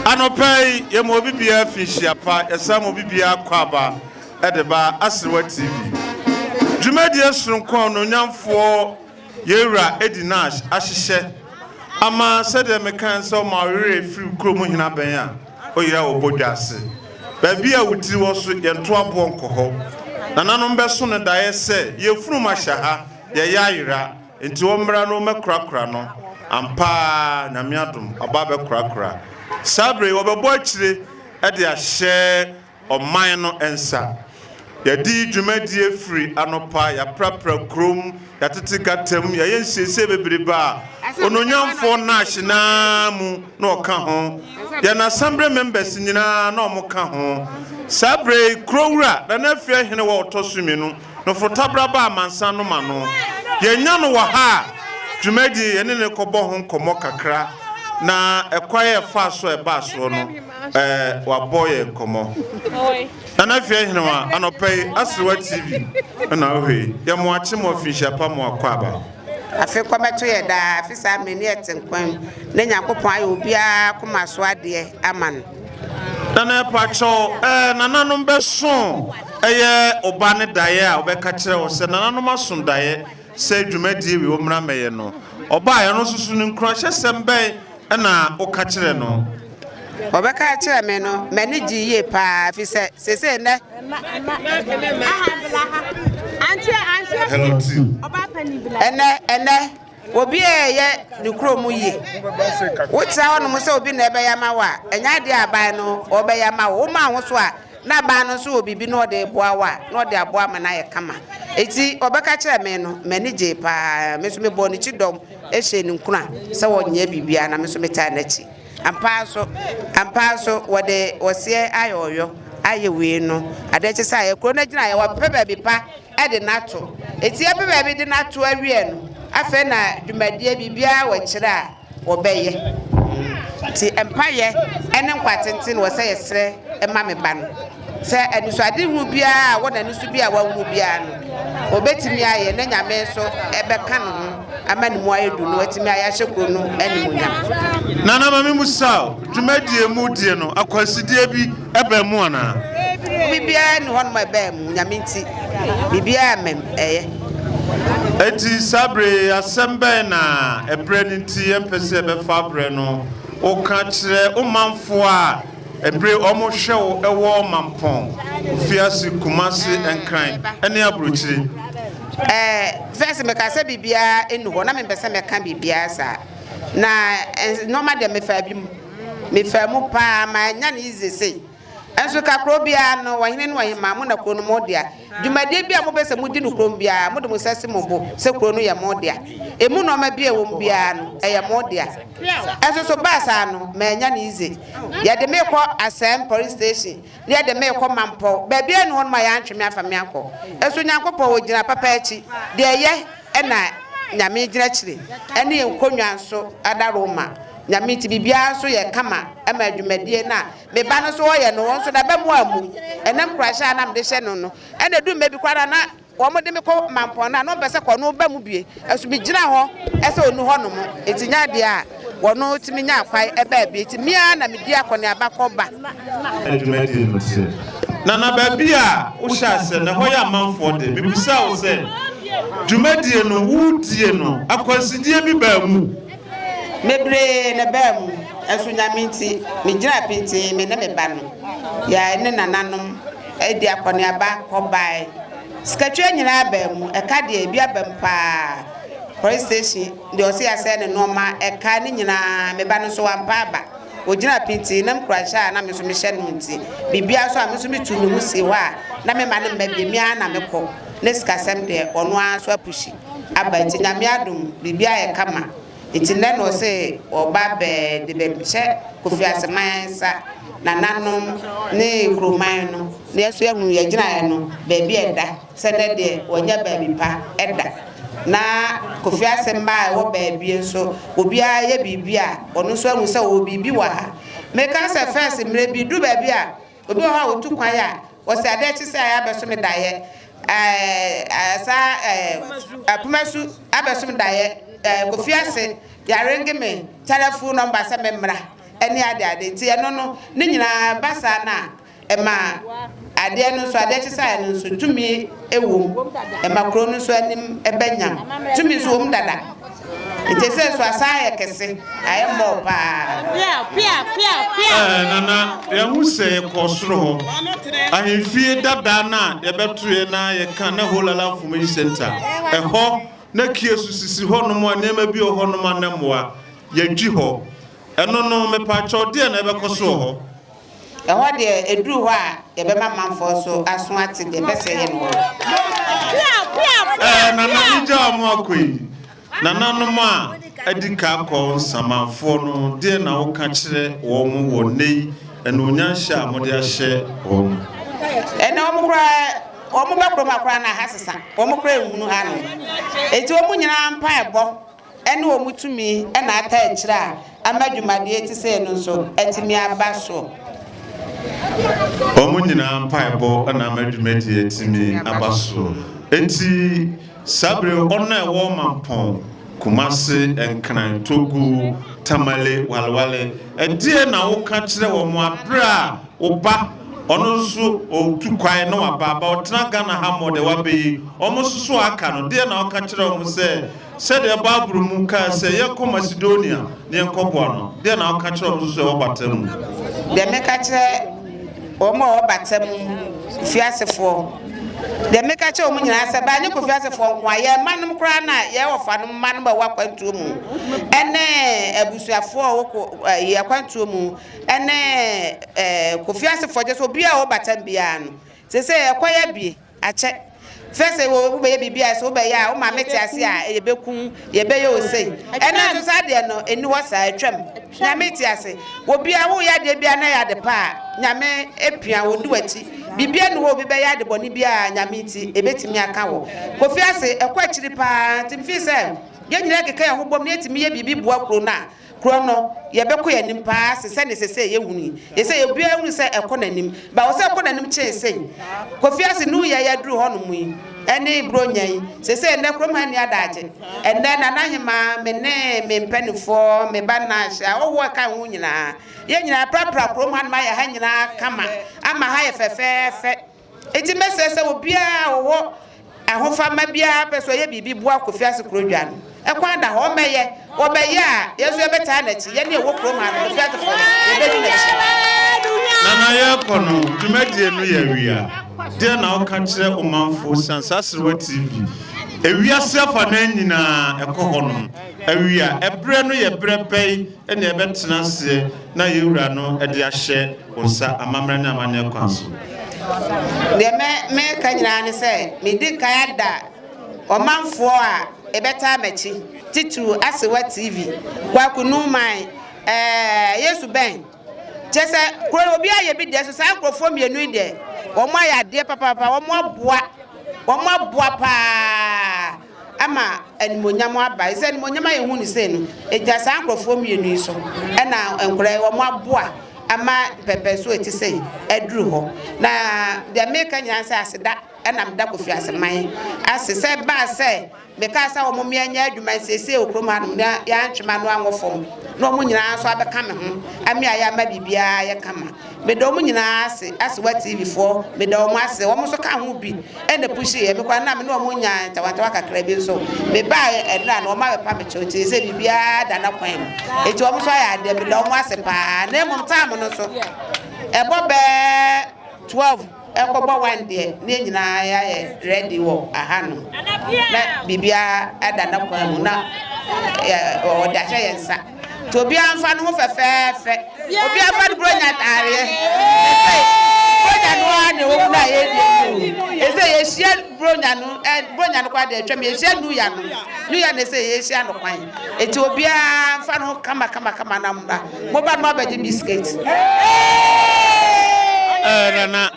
anɔpa yi, yɛma obi biara fi nhyia pa, yɛsan ma obi biara akwaaba de ba Aserewa TV. Dwumadie sononko a Onuonyamfoɔ Yɛn Wura Eddie Nash ahyehyɛ ama sɛdeɛ mekae sɛ ɔma wo werɛ firi wo kurom hene abɛn a ɔyera wɔ bɔdwa ase. Baabi a wo tiri wɔ so yɛnto aboɔ nkɔ hɔ. Nananom bɛso no daeɛ sɛ yɛn funum ahyɛ ha, yɛyɛ ayera, enti wɔmmra na wɔmmɛkorakora no. Ampa ara, Nyame adom, ɔba abɛkorakora. Saa berɛ yi wɔbɛbɔ akyire de ahyɛ ɔman no nsa. Yɛadi dwumadie firi anɔpa, yɛaprapra kurom, yɛatete gata mu, yɛayɛ nsiesie bebrebe a Onuonyamfoɔ Nash no ara mu na ɔka ho. Yɛn Assembly members nyinaa na wɔka ho. Saa berɛ yi, kuro wura, Nana Afia Ahenewa a ɔtɔ so mmienu, Noforotabra ba amansan no ma no. Yɛanya no wɔ ha a, dwumadie yɛne no rekɔbɔ ho nkɔmmɔ kakra na ɛkwan a ɛfaa so a ɛbaa soɔ no, Ɛɛ wabɔ yɛn nkɔmmɔ. Nana Afia Ahenewa, anɔpa yi, Aserewa TV na wohwɛ yi. Yɛ mo akye mo afinhyia pa mo akwaaba. Afe kɔ bɛto yɛ daa, afe saa mmerɛ ne yɛte nkwa mu, na Nyankopɔn ayɛ obiara akoma so adeɛ ama no. Nana ɛpakyɛw ɛɛ nananom bɛso ɛyɛ oba ne daeɛ a ɔbɛka kyerɛ wo sɛ nananom aso daeɛ sɛ dwumadie wei ɔmmra mmɛyɛ no ɔbaeɛ no nso so no nkuranhyɛsɛm bɛn na woka kyerɛ no? Wɔbɛka kyerɛɛ me no, m'ani gyee yie pa ara, ɛfiri sɛ seesei nnɛ. Hello team. Ɛnnɛ, ɛnnɛ, obi reyɛ ne kurom yie. Wotena hɔnom sɛ obi na ɛbɛyɛ ama wo a, ɛnyɛ adeɛ a aban no ɔbɛyɛ ama wo. Woma wo ho so a, na aban no nso wɔ biribi na ɔde reboa wo a, na ɔde aboa ama no ayɛ kama. Enti ɔbɛka kyerɛɛ me no, m'ani gyee pa ara. Me nso mebɔɔ ne kyidɔm hyɛɛ no nkuran sɛ ɔnyɛ biribiara na me nso metaa n'akyi. Ampa ara nso, ampa ara nso, wɔde ɔseɛ ayɛ ɔyɔ ayɛ wei no. Adeɛ kye sɛ ayɛ kuro no agyinaeɛ, wɔapɛ baabi pa de no ato. Enti yɛpɛ baabi de no ato awie no, afei na dwumadie biribiara wɔ akyire a wɔbɛyɛ. Nti mpaeɛ ne nkwa tenten wɔ sɛ yɛsrɛ ma me ba no. Sɛ anisoadehunu biara a ɛwɔ n'ani so bi a wahunu biara no, ɔbɛtumi ayɛ na Nyame nso bɛka ne ho ama ne mu ayɛ du na watumi ayɛ ahyɛ kuro no animuonyam. Nana ma me musa wo, dwumadie mu deɛ no akwansideɛ bi baa mu anaa? Biribiara nni hɔnom a ɛbaa mu, Nyame nti biribiara mmam, ɛyɛ. Enti saa berɛ yi asɛm bɛn na ɛberɛ no nti yɛmpɛ sɛ yɛbɛfa berɛ no woka kyerɛ wo manfoɔ a Bere wɔhwɛ wo wɔ Mampɔn, Ofiase, Kumase, Nkran ne Aburokyire. Ɛɛ, first mekaa sɛ biribiara nni hɔ, na mempɛ sɛ mɛka biribiara saa. Na nneɛma deɛ mefaa bi mu, mefaa mu paa, mannya no easy sei. Nso ka kuro biara no, ɔhene ne ɔhemmaa, mo na kuro no mo dea. Dwumadie biara a mopɛ sɛ modi no kurom biara, mode mo nsa si mo bo sɛ kuro no yɛ mo dea. Ɛmu nnoɔma bi a ɛwɔ mu biara no, ɛyɛ mo dea. Ɛnso so baa saa no, mannya no easy. Yɛde me rekɔ Asɛm Police Station, na yɛde me rekɔ Mampɔw. Baabiara nni hɔnom a yɛantwe me amfa me ankɔ. Nso Nyankopɔn, ɔgyina papa akyi. Deɛ ɛyɛ na Nyame gyina akyire, ɛne yɛn nkonnwa nso adaworoma. Nyame nti biribiara nso yɛ kama ma dwumadie no a me ba no nso ɔyɛ no, ɔno nso n'aba mu ammu. Ɛnam nkuranhyɛ a na mede hyɛ no no, ɛna ɛduru mmerɛ bi koraa no a na wɔde me kɔ Mampɔn no a, na ɔmpɛ sɛ kɔ no ba mu bie. Nso megyina hɔ sɛ ɔnnu hɔnom, nti nyɛ adeɛ a wɔno tumi nya kwan baa bie. Nti me ara na medi akɔneaba kɔ ba. Dwumadie no teɛ. Nana baabi a wohyɛ aseɛ no ɛhɔ yɛ amanfoɔ de. Mebisaa wo sɛ dwumadie no woredie no akwansideɛ bi baa mu? Bebree na ɛbaa mu, nso Nyame nti megyinaa pintinn, me ne me ba no, yɛn ne nananom di akɔneaba kɔ bae. Sikatua nyinaa baa mu, ɛka deɛ ebi aba mu paa. Police station deɛ ɔse yɛasɛe ne nnoɔma, ɛka ne nyinaa, me ba no nso wampa aba. Ɔgyinaa pintinn nam nkuranhyɛ a na me nso mehyɛ no nti, biribiara nso a me nso metuu me ho sii hɔ a na memma no mma bio, me ara na mekɔ, ne sikasɛm deɛ ɔno ara nso apushi aba nti Nyame adom biribiara ayɛ kama nti nnɛ na ɔse ɔba bɛ de bɛ hyɛ Kofi Aseman nsa, nananom ne kuroman no na yɛnso yɛahunu yɛn gyinaeɛ no baabi a ɛda sɛ nnɛ deɛ wɔanya baabi pa da na Kofi Ase mma a ɛwɔ baabi nso obiara yɛ biribi a ɔno nso ahu sɛ ɔwɔ biribi wɔ ha. Meka sɛ first mmerɛ bi duru baabi a Obi wɔ hɔ a otu kwan a, ɔsɛ adeɛ kye sɛ ayɛ abɛso me daeɛ, ɛɛ saa ɛɛ apomasu abɛso me daeɛ, ɛɛ Kofi ase yɛarenge me telephone number sɛ me mmra ɛne ade ade nti ɛno no ne nyinaa ɛba saa no a ɛma adeɛ no nso adeɛ kye sɛ ayɛ no nso tumi ɛwom ɛma kuro no nso anim ɛbɛ nyam tumi nso wɔm dada. Nti sɛ nso asan ayɛ kɛse, ayɛ more paa. Ɛɛ Nana, yɛahu sɛ yɛkɔɔ soro hɔ, ahemfie dadaa no a yɛbɛtoeɛ na yɛka na Holala Information Centre, ɛhɔ na kiosk sisi hɔnom a nneɛma bi wɔ hɔnom a na mmoa, yɛadwi hɔ. Ɛno no, mepaakyɛw deɛn na ɛbɛkɔ so wɔ hɔ? Ɛhɔ deɛ, ɛduru hɔ a, yɛbɛma manfoɔ nso aso ate deɛ ɛpɛ sɛ yɛyɛ no hɔ. Ɛɛ, Nana megyaa wɔn akɔ yi, nananom a adi ka akɔ nsamanfoɔ no, deɛn na woka kyerɛ wɔn wɔ nnɛ yi anuonyanhyɛ a mode ahyɛ wɔn no? Ɛnnɛ wɔn koraa, wɔn ba kurom ha koraa na ha sesa, wɔn koraa nhunu ha nom. Enti wɔn nyinaa mpaebɔ ne wɔn tumi na ata akyire a ama dwumadie te sei no nso atumi aba soɔ. Wɔn nyinaa mpaebɔ na ama dwumadie atumi aba soɔ. Enti saa berɛ yi wɔn a ɛwɔ Mampɔn, Kumase, Nkran, Togo, Tamale, Walewale, ɛdeɛn na woka kyerɛ wɔn aberɛ a wo ba ɔno nso ɔtu kwan na waba aba ɔtena Ghana ha mmɔ deɛ waba yi, wɔn nso so a aka no, deɛn na woka kyerɛ wɔn sɛ Sɛdeɛ Bible mu kaa sɛ yɛnkɔ Macedonia na yɛnkɔboa no, deɛn na woka kyerɛ wɔn nso sɛ ɛwɔ bata mu? Deɛ meka kyerɛ wɔn a wɔwɔ bata mu, Kofiasefoɔ, deɛ meka kyerɛ wɔn nyinaa sɛ, baa nyɛ Kofiasefoɔ nko ara, yɛn mma nom koraa na yɛn wɔfanom mma nom a ɛwɔ akwantuo mu, ɛne abusuafoɔ a wɔwɔ ko ɛyi akwantuo mu, ɛne ɛɛ Kofiasefoɔ, kyerɛ sɛ obiara a ɔwɔ bata mu biara no, seesei ɛkwan abue. Akyɛ. First wo wobɛyɛ biribi a sɛ wobɛyɛ a wo maame te ase a yɛbɛku yɛbɛyɛ wo sei. Ɛnɛ nso saa deɛ no ɛnni hɔ saa atwam. Nyame te ase. Obiara woyɛ adeɛ biara na ɛyɛ ade pa a Nyame pia wo ɔdi w'akyi. Biribiara nni hɔ obi bɛyɛ ade bɔne biara a Nyame nti ɛbɛtumi aka wo. Kofi ase ɛkɔ akyiri paa nti mefeel sɛ yɛn nyinaa keka yɛn ho bom na yɛtumi yɛ biribi boa kuro no a Korɔ no, yɛbɛkɔ yɛn anim paa sen sɛdeɛ seesei yɛhunu yi. Seesei obiara hunu sɛ ɛkɔ n'anim, but ɛwɔ sɛ ɛkɔ n'anim kyɛn sei. Kofi ase Nuhu yɛ yɛaduru hɔnom yi, ɛne Buronya yi. Seesei ɛnnɛ kurom ha nni adaagye. Ɛnnɛ Nana Hemaa, me ne me mpaninfoɔ, me ba Nash, ahɔhoɔ a ɛka ho nyinaa, yɛn nyinaa yɛaprapra kurom hanom ayɛ ha nyinaa kama ama ha ayɛ fɛfɛɛfɛ. Enti mɛsrɛ sɛ obiara a ɔwɔ ahofama biara pɛ sɛ ɔyɛ biribi boa Kofi Ase Kuro Dwa no, ɛkwan da hɔ, ɔmmɛyɛ. Ɔbɛyɛ a, yɛn nso yɛbɛtaa n'akyi. Yɛn a yɛwɔ kurom ha no, Kofi Asefoɔ no, yɛbɛdi n'akyi. Nana yɛrekɔ no, dwumadie no yɛ awia. Deɛn na woka kyerɛ wo manfoɔ siane sɛ Aserewa TV, ewiase afanan nyinaa ɛkɔ hɔnom awia. Ɛberɛ no yɛ berɛ bɛn na yɛbɛtena aseɛ na yɛn wura no de ahyɛ wo nsa amammerɛ ne amanneɛ kwan so. Deɛ mɛ meka nyinaa ne sɛ, medi kan ada ɔmanfoɔ a ɛbɛtaa m'akyi, titiriw Asewa TV, Kwaku Numan, ɛɛ Yesu Bɛn. Kyerɛ sɛ, kuro no obiara yɛ bi deɛ, so saa nkurɔfoɔ mmienu yi deɛ, wɔn ayɛ adeɛ papaapa, wɔn aboa, wɔn aboa paa. ama animuonyam aba. Ɛsɛ animuonyam a yɛhu no sei no, ɛgyina saa nkurɔfoɔ mmienu yi so ɛna nkwadaa yi wɔn aboa ama pɛpɛ so ɛte sei aduru hɔ. Na deɛ meka nyinaa sɛ aseda ɛna meda Kofi Aseman ase sɛ ɛbaa sɛ Mekaa sɛ wɔn mmea nyɛ adwuma nsiesie wɔ kurom hanom na yɛantwe m'ano anwɔ fam na wɔn nyinaa nso abɛka me ho ame a yɛama biribiara ayɛ kama. Meda wɔn nyinaa ase, Asewa TV foɔ, meda wɔn ase. Wɔn nso ka ho bi na ɛpushii yɛ. Me koraa na me ne wɔn nyaa ntawantawa kakra bi nso. Mebaeɛ ɛnora no wɔn abɛpa me kyɛw nti seesei biribiara da n'akwan mu. Nti wɔn nso ayɛ adeɛ, meda wɔn ase paa. Na mmom time no nso, ɛbɔ bɛɛ 12. Ɛkɔbɔ one deɛ na yɛn nyinaa yɛayɛ ready wɔ ahanom na biribiara da n'akwan mu na ɔde ahyɛ yɛn nsa. Nti obiara mfa ne ho fɛfɛɛfɛ, obiara mfa ne buronya ataareɛ. Ɛsɛ buronya no ara na ɛwɔ mu no a yɛredi anim. Ɛsɛ yɛhyia buronya no, buronya no koraa deɛ atwam, yɛhyia nuya no, nuya na ɛsɛ yɛhyia no kwan. Nti obiara mfa ne ho kama kama kama na mmra. Moba no moabɛgye biscuit. Eh, Nana,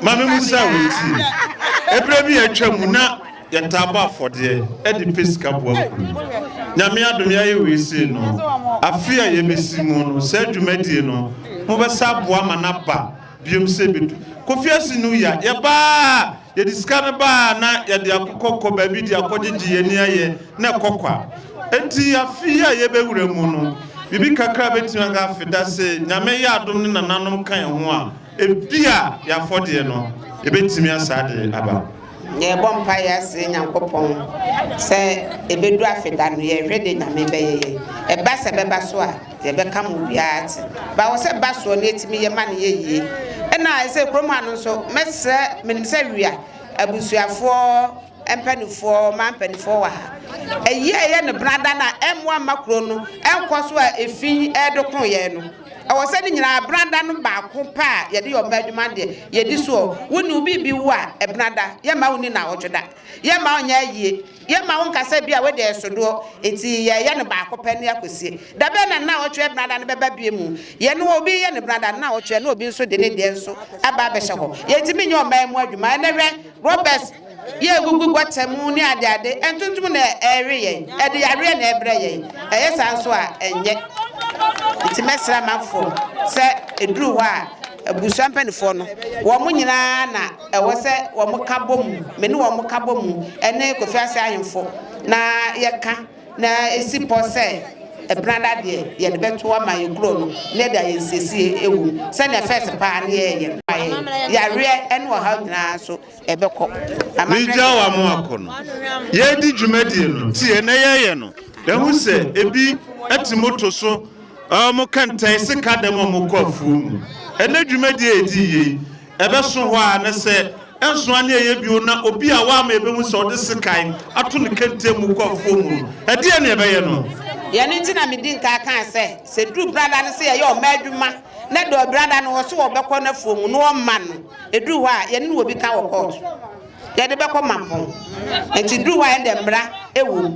ma me musa wei tie. Ebere bi a atwa mu na yɛtaa bɔ afɔdeɛ de pɛ sika boa kuro. Nyame adom yɛayɛ wei sei no, afe a yɛbɛsi mu no, saa dwumadie no, mobɛsa aboa ma no aba biom sɛ ɛbɛdu. Kofi Asinuya, yɛbaa Yɛde sika no ba a, na yɛde akokɔ kɔ baabi de akɔgyegye yɛn ani ayɛ, na ɛkɔ kwa. Enti afe yi a yɛbɛwura mu no, biribi kakra bɛtumi aka afe da sɛ Nyame yɛ adom ne nananom ka yɛn ho a, ebia yɛn afɔdeɛ no, yɛbɛtumi asaa de aba. Yɛbɔ mpaeɛ asrɛ Nyankopɔn sɛ ɛbɛdu afe da no, yɛhwɛ deɛ Nyame bɛyɛ yɛn. Ɛba sɛ ɛbɛba so a, Yɛbɛka ma obiara ate. Ba wɔ sɛ ba soɔ na yɛtumi yɛ ma no yɛ yie. Ɛna ɛsɛ kurom ha no nso mɛsrɛ, menim sɛ wia abusuafoɔ mpaninfoɔ, mmaa mpaninfoɔ wɔ ha. Ayie a ɛyɛ no benada no a ɛmmoa mma kuro no ɛnkɔ so a efi ɛredokoro yɛn no, ɛwɔ sɛ ne nyinaa benada no baako pɛ a yɛde yɛ ɔmma adwuma no deɛ yɛdi soɔ. Wo ne wo biribi wu a, ɛbenada, yɛmma wo nni nnawɔtwe da. Yɛmma wo nyɛ ayie. Yɛmma wo nka sɛ ebia wei deɛ ɛso doɔ, enti yɛreyɛ no baako pɛ na yɛakɔsie. Da bɛn na nnawɔtwe benada no bɛba bio mu? Yɛne hɔ, obi reyɛ ne benada nnawɔtwe na obi nso de ne deɛ nso aba abɛhyɛ hɔ. Yɛntumi nyɛ ɔman mu adwuma. Ɛnnɛ hwɛ, rɔbɛs yɛregugu gɔta mu ne adeade, ntontom na ɛrewe yɛn, ɛde yareɛ na ɛrebrɛ yɛn. Ɛyɛ saa nso a, ɛnyɛ. Enti mɛsrɛ amanfoɔ sɛ ɛduru hɔ a, abusua mpanimfoɔ no, wɔn nyinaa na Ɛwɔ sɛ wɔka bɔ mu, me ne wɔn ka bɔ mu, ne Kofi Ase ahemfo, na yɛka na ɛsi pɔ sɛ Ɛbenada deɛ yɛde bɛto ama yɛn kuro no na yɛde ayɛ nsiesie wɔ mu sɛdeɛ fɛs paa ne yɛyɛ no. Yareɛ ne ɔhaw nyinaa nso ɛbɛkɔ. Amammerɛ Megya wo ama wakɔ no. Yɛredi dwumadie no, tie na yɛreyɛ no, yɛahu sɛ ebi te moto so, wɔka ntɛn sika dɛm a wɔkɔ afuo mu. Ɛnnɛ dwumadie a yɛdii yei, Ɛbɛso hɔ ara ne sɛ ɛnso ara ne ɛyɛ bio na obi a wamma yɛbɛhu sɛ ɔde sekan ato ne kɛntɛn mu kɔ afuo mu no, ɛdeɛn na yɛbɛyɛ no? Ɛno nti na medi nkan kaa sɛ, sɛ ɛduru brada no sɛ yɛyɛ ɔma adwuma na deɛ ɔbrada no wɔ so ɔbɛkɔ n'afuo mu na ɔmma no, ɛduru hɔ a yɛne no wɔ bi ka wɔ kɔɔto. Yɛde bɛkɔ Mampong. Nti duru hɔ a ɛnde mmara wɔ mu.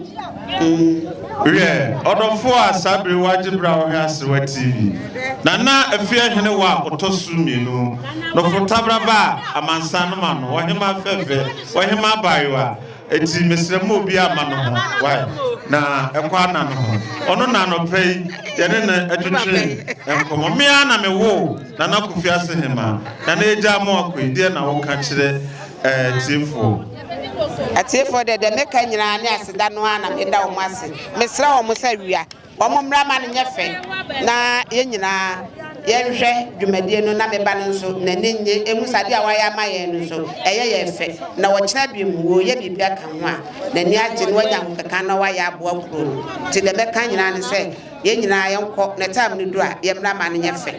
Wiɛ, ɔdɔfoɔ a saa bere wagye bere a wohwɛ Aserewa TV. Nana Afia Hene wa a ɔtɔ so mmienu, Nofo Tabraba a amansan nom ano, Ɔhemaa fɛfɛ, Ɔhemaa abaayewa. Enti mesrɛ mo obiara mma no ho wae na ɛkɔ ana no ho. Ɔno na anɔpa yi yɛne no twetwe nkɔmmɔ. Me ara na mewoo Nana Kofi Asehemaa. Nana Agya Amoako yi, deɛ na woka kyerɛ atiefoɔ? Atiefoɔ deɛ, deɛ meka nyinaa ne aseda no ara na meda wɔn ase. Mesrɛ wɔn sɛ awia wɔn mmra ma no nyɛ fɛ na yɛn nyinaa yɛnhwɛ dwumadie no na me ba no nso n'ani nnye ɛhu sɛ adeɛ a wayɛ ama yɛn no nso ɛyɛ yɛn fɛ na ɔkyena bio mu wɔreyɛ biribi aka ho a n'ani agye na wanya ahokeka na wayɛ aboa kuro no. Nti deɛ mɛka nyinaa ne sɛ Yɛn nyinaa yɛnkɔ, na time no du a, yɛmmra ma no nyɛ fɛ.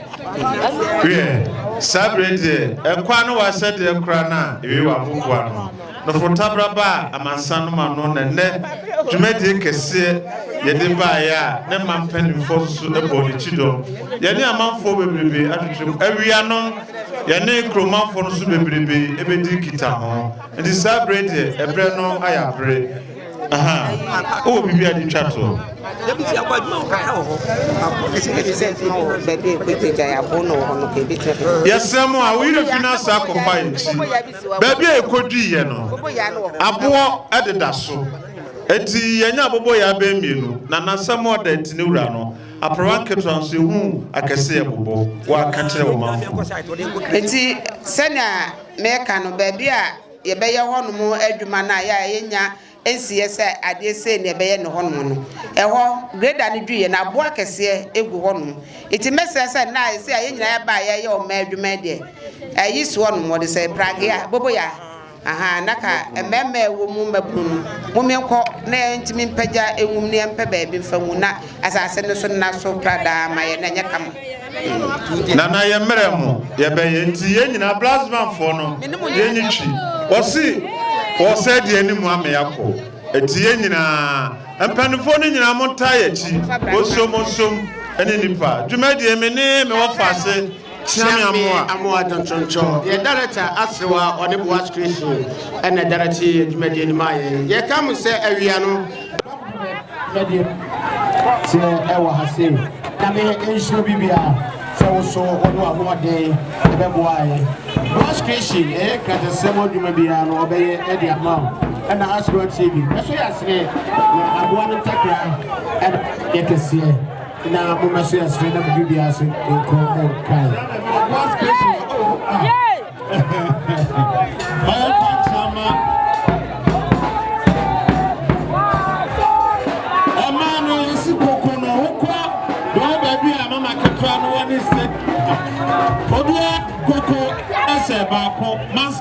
Wiɛ, saa bere yi deɛ, ɛkwan ne w'asɛdeɛ koraa no a ewie w'aboboa no. Nofo-Tabraba a amansan nom ano na nnɛ dwumadie kɛseɛ yɛde baeɛ a ne mma mpanimfoɔ nso bɔɔ ne kyidɔm. Yɛne amanfoɔ bebrebe atwetwe mu. Awia no, yɛne kuromanfoɔ no nso bebrebe bɛdi nkitaho. Nti saa bere yi deɛ, ɛberɛ no ayɛ abere. Aha, wowɔ biribi a de twa toɔ? Yɛsrɛ mo a, wo yerɛ fi no asa akɔfa yɛn akyi. Baabi a yɛkɔduiɛ no, Aboboyaa no wɔ hɔ. Aboɔ deda so. Enti yɛanya aboboyaa bɛyɛ mmienu, na n'asɛm ɔdɛ nti ne wura no, aperewa nketewa nso yɛhuu akɛse yɛbobɔ. Woaka kyerɛ wo manfoɔ. Enti sɛnea meka no, baabi a yɛbɛyɛ hɔnom adwuma no a yɛ a yɛnnya nsiiɛ sɛ adeɛ sei na yɛbɛyɛ no hɔnom no, ɛhɔ, grader no duiɛ no, aboɔ akɛseɛ gu hɔnom. Enti mɛsrɛ sɛ nnɛ a seesei a yɛn nyinaa yɛaba a yɛreyɛ ɔman adwuma yi deɛ, ayi si hɔnom, wɔde sɛ pragea, boboya, ahaa, na ka mmarima a ɛwɔ mu mmabunu no, mommenkɔ na yɛntumi mpagya nwum na yɛmpɛ baabi mfa ngu na asase no so nna so pradaa ma yɛn na ɛnyɛ kama. Nana yɛ mmerɛ mo yɛ bɛ yɛ nti yɛ nyinaa blasman foɔ no yɛ nyi twi wɔse wɔsɛ deɛ ne mu ame akɔ nti yɛ nyinaa mpanifoɔ no nyinaa mo ntaa yɛ kyi osom osom ɛne nipa dwumadie me ne me wɔ faase kyeame amoa. Amoa Dɔnkyɔnkyɔ yɛ director aserewa ɔne Boas Creation ɛna directe yɛ dwumadie no maa yɛn. Yɛka mo sɛ awia no. Dwumadie no teɛ ɛwɔ ha sei. Nyame nhyira obi biara sɛ wo so wode w'ahoɔden ɛbɛboa yɛn. Boas Creation ɛyɛ nkratasɛm adwuma biara no ɔbɛyɛ ɛde ama wo. Ɛna Aserewa TV ɛso yɛ asene na aboa no ntakra ɛna yɛ kɛseɛ na mommɛso yɛ asene na biribi biara so nkɔ nkan. Boas Creation oh ah. Ɛmaa no yɛsi koko no wokɔ dɔɔ baabi a mama ketewa no wɔ ne sɛ obiara koko ɛsɛ baako mas.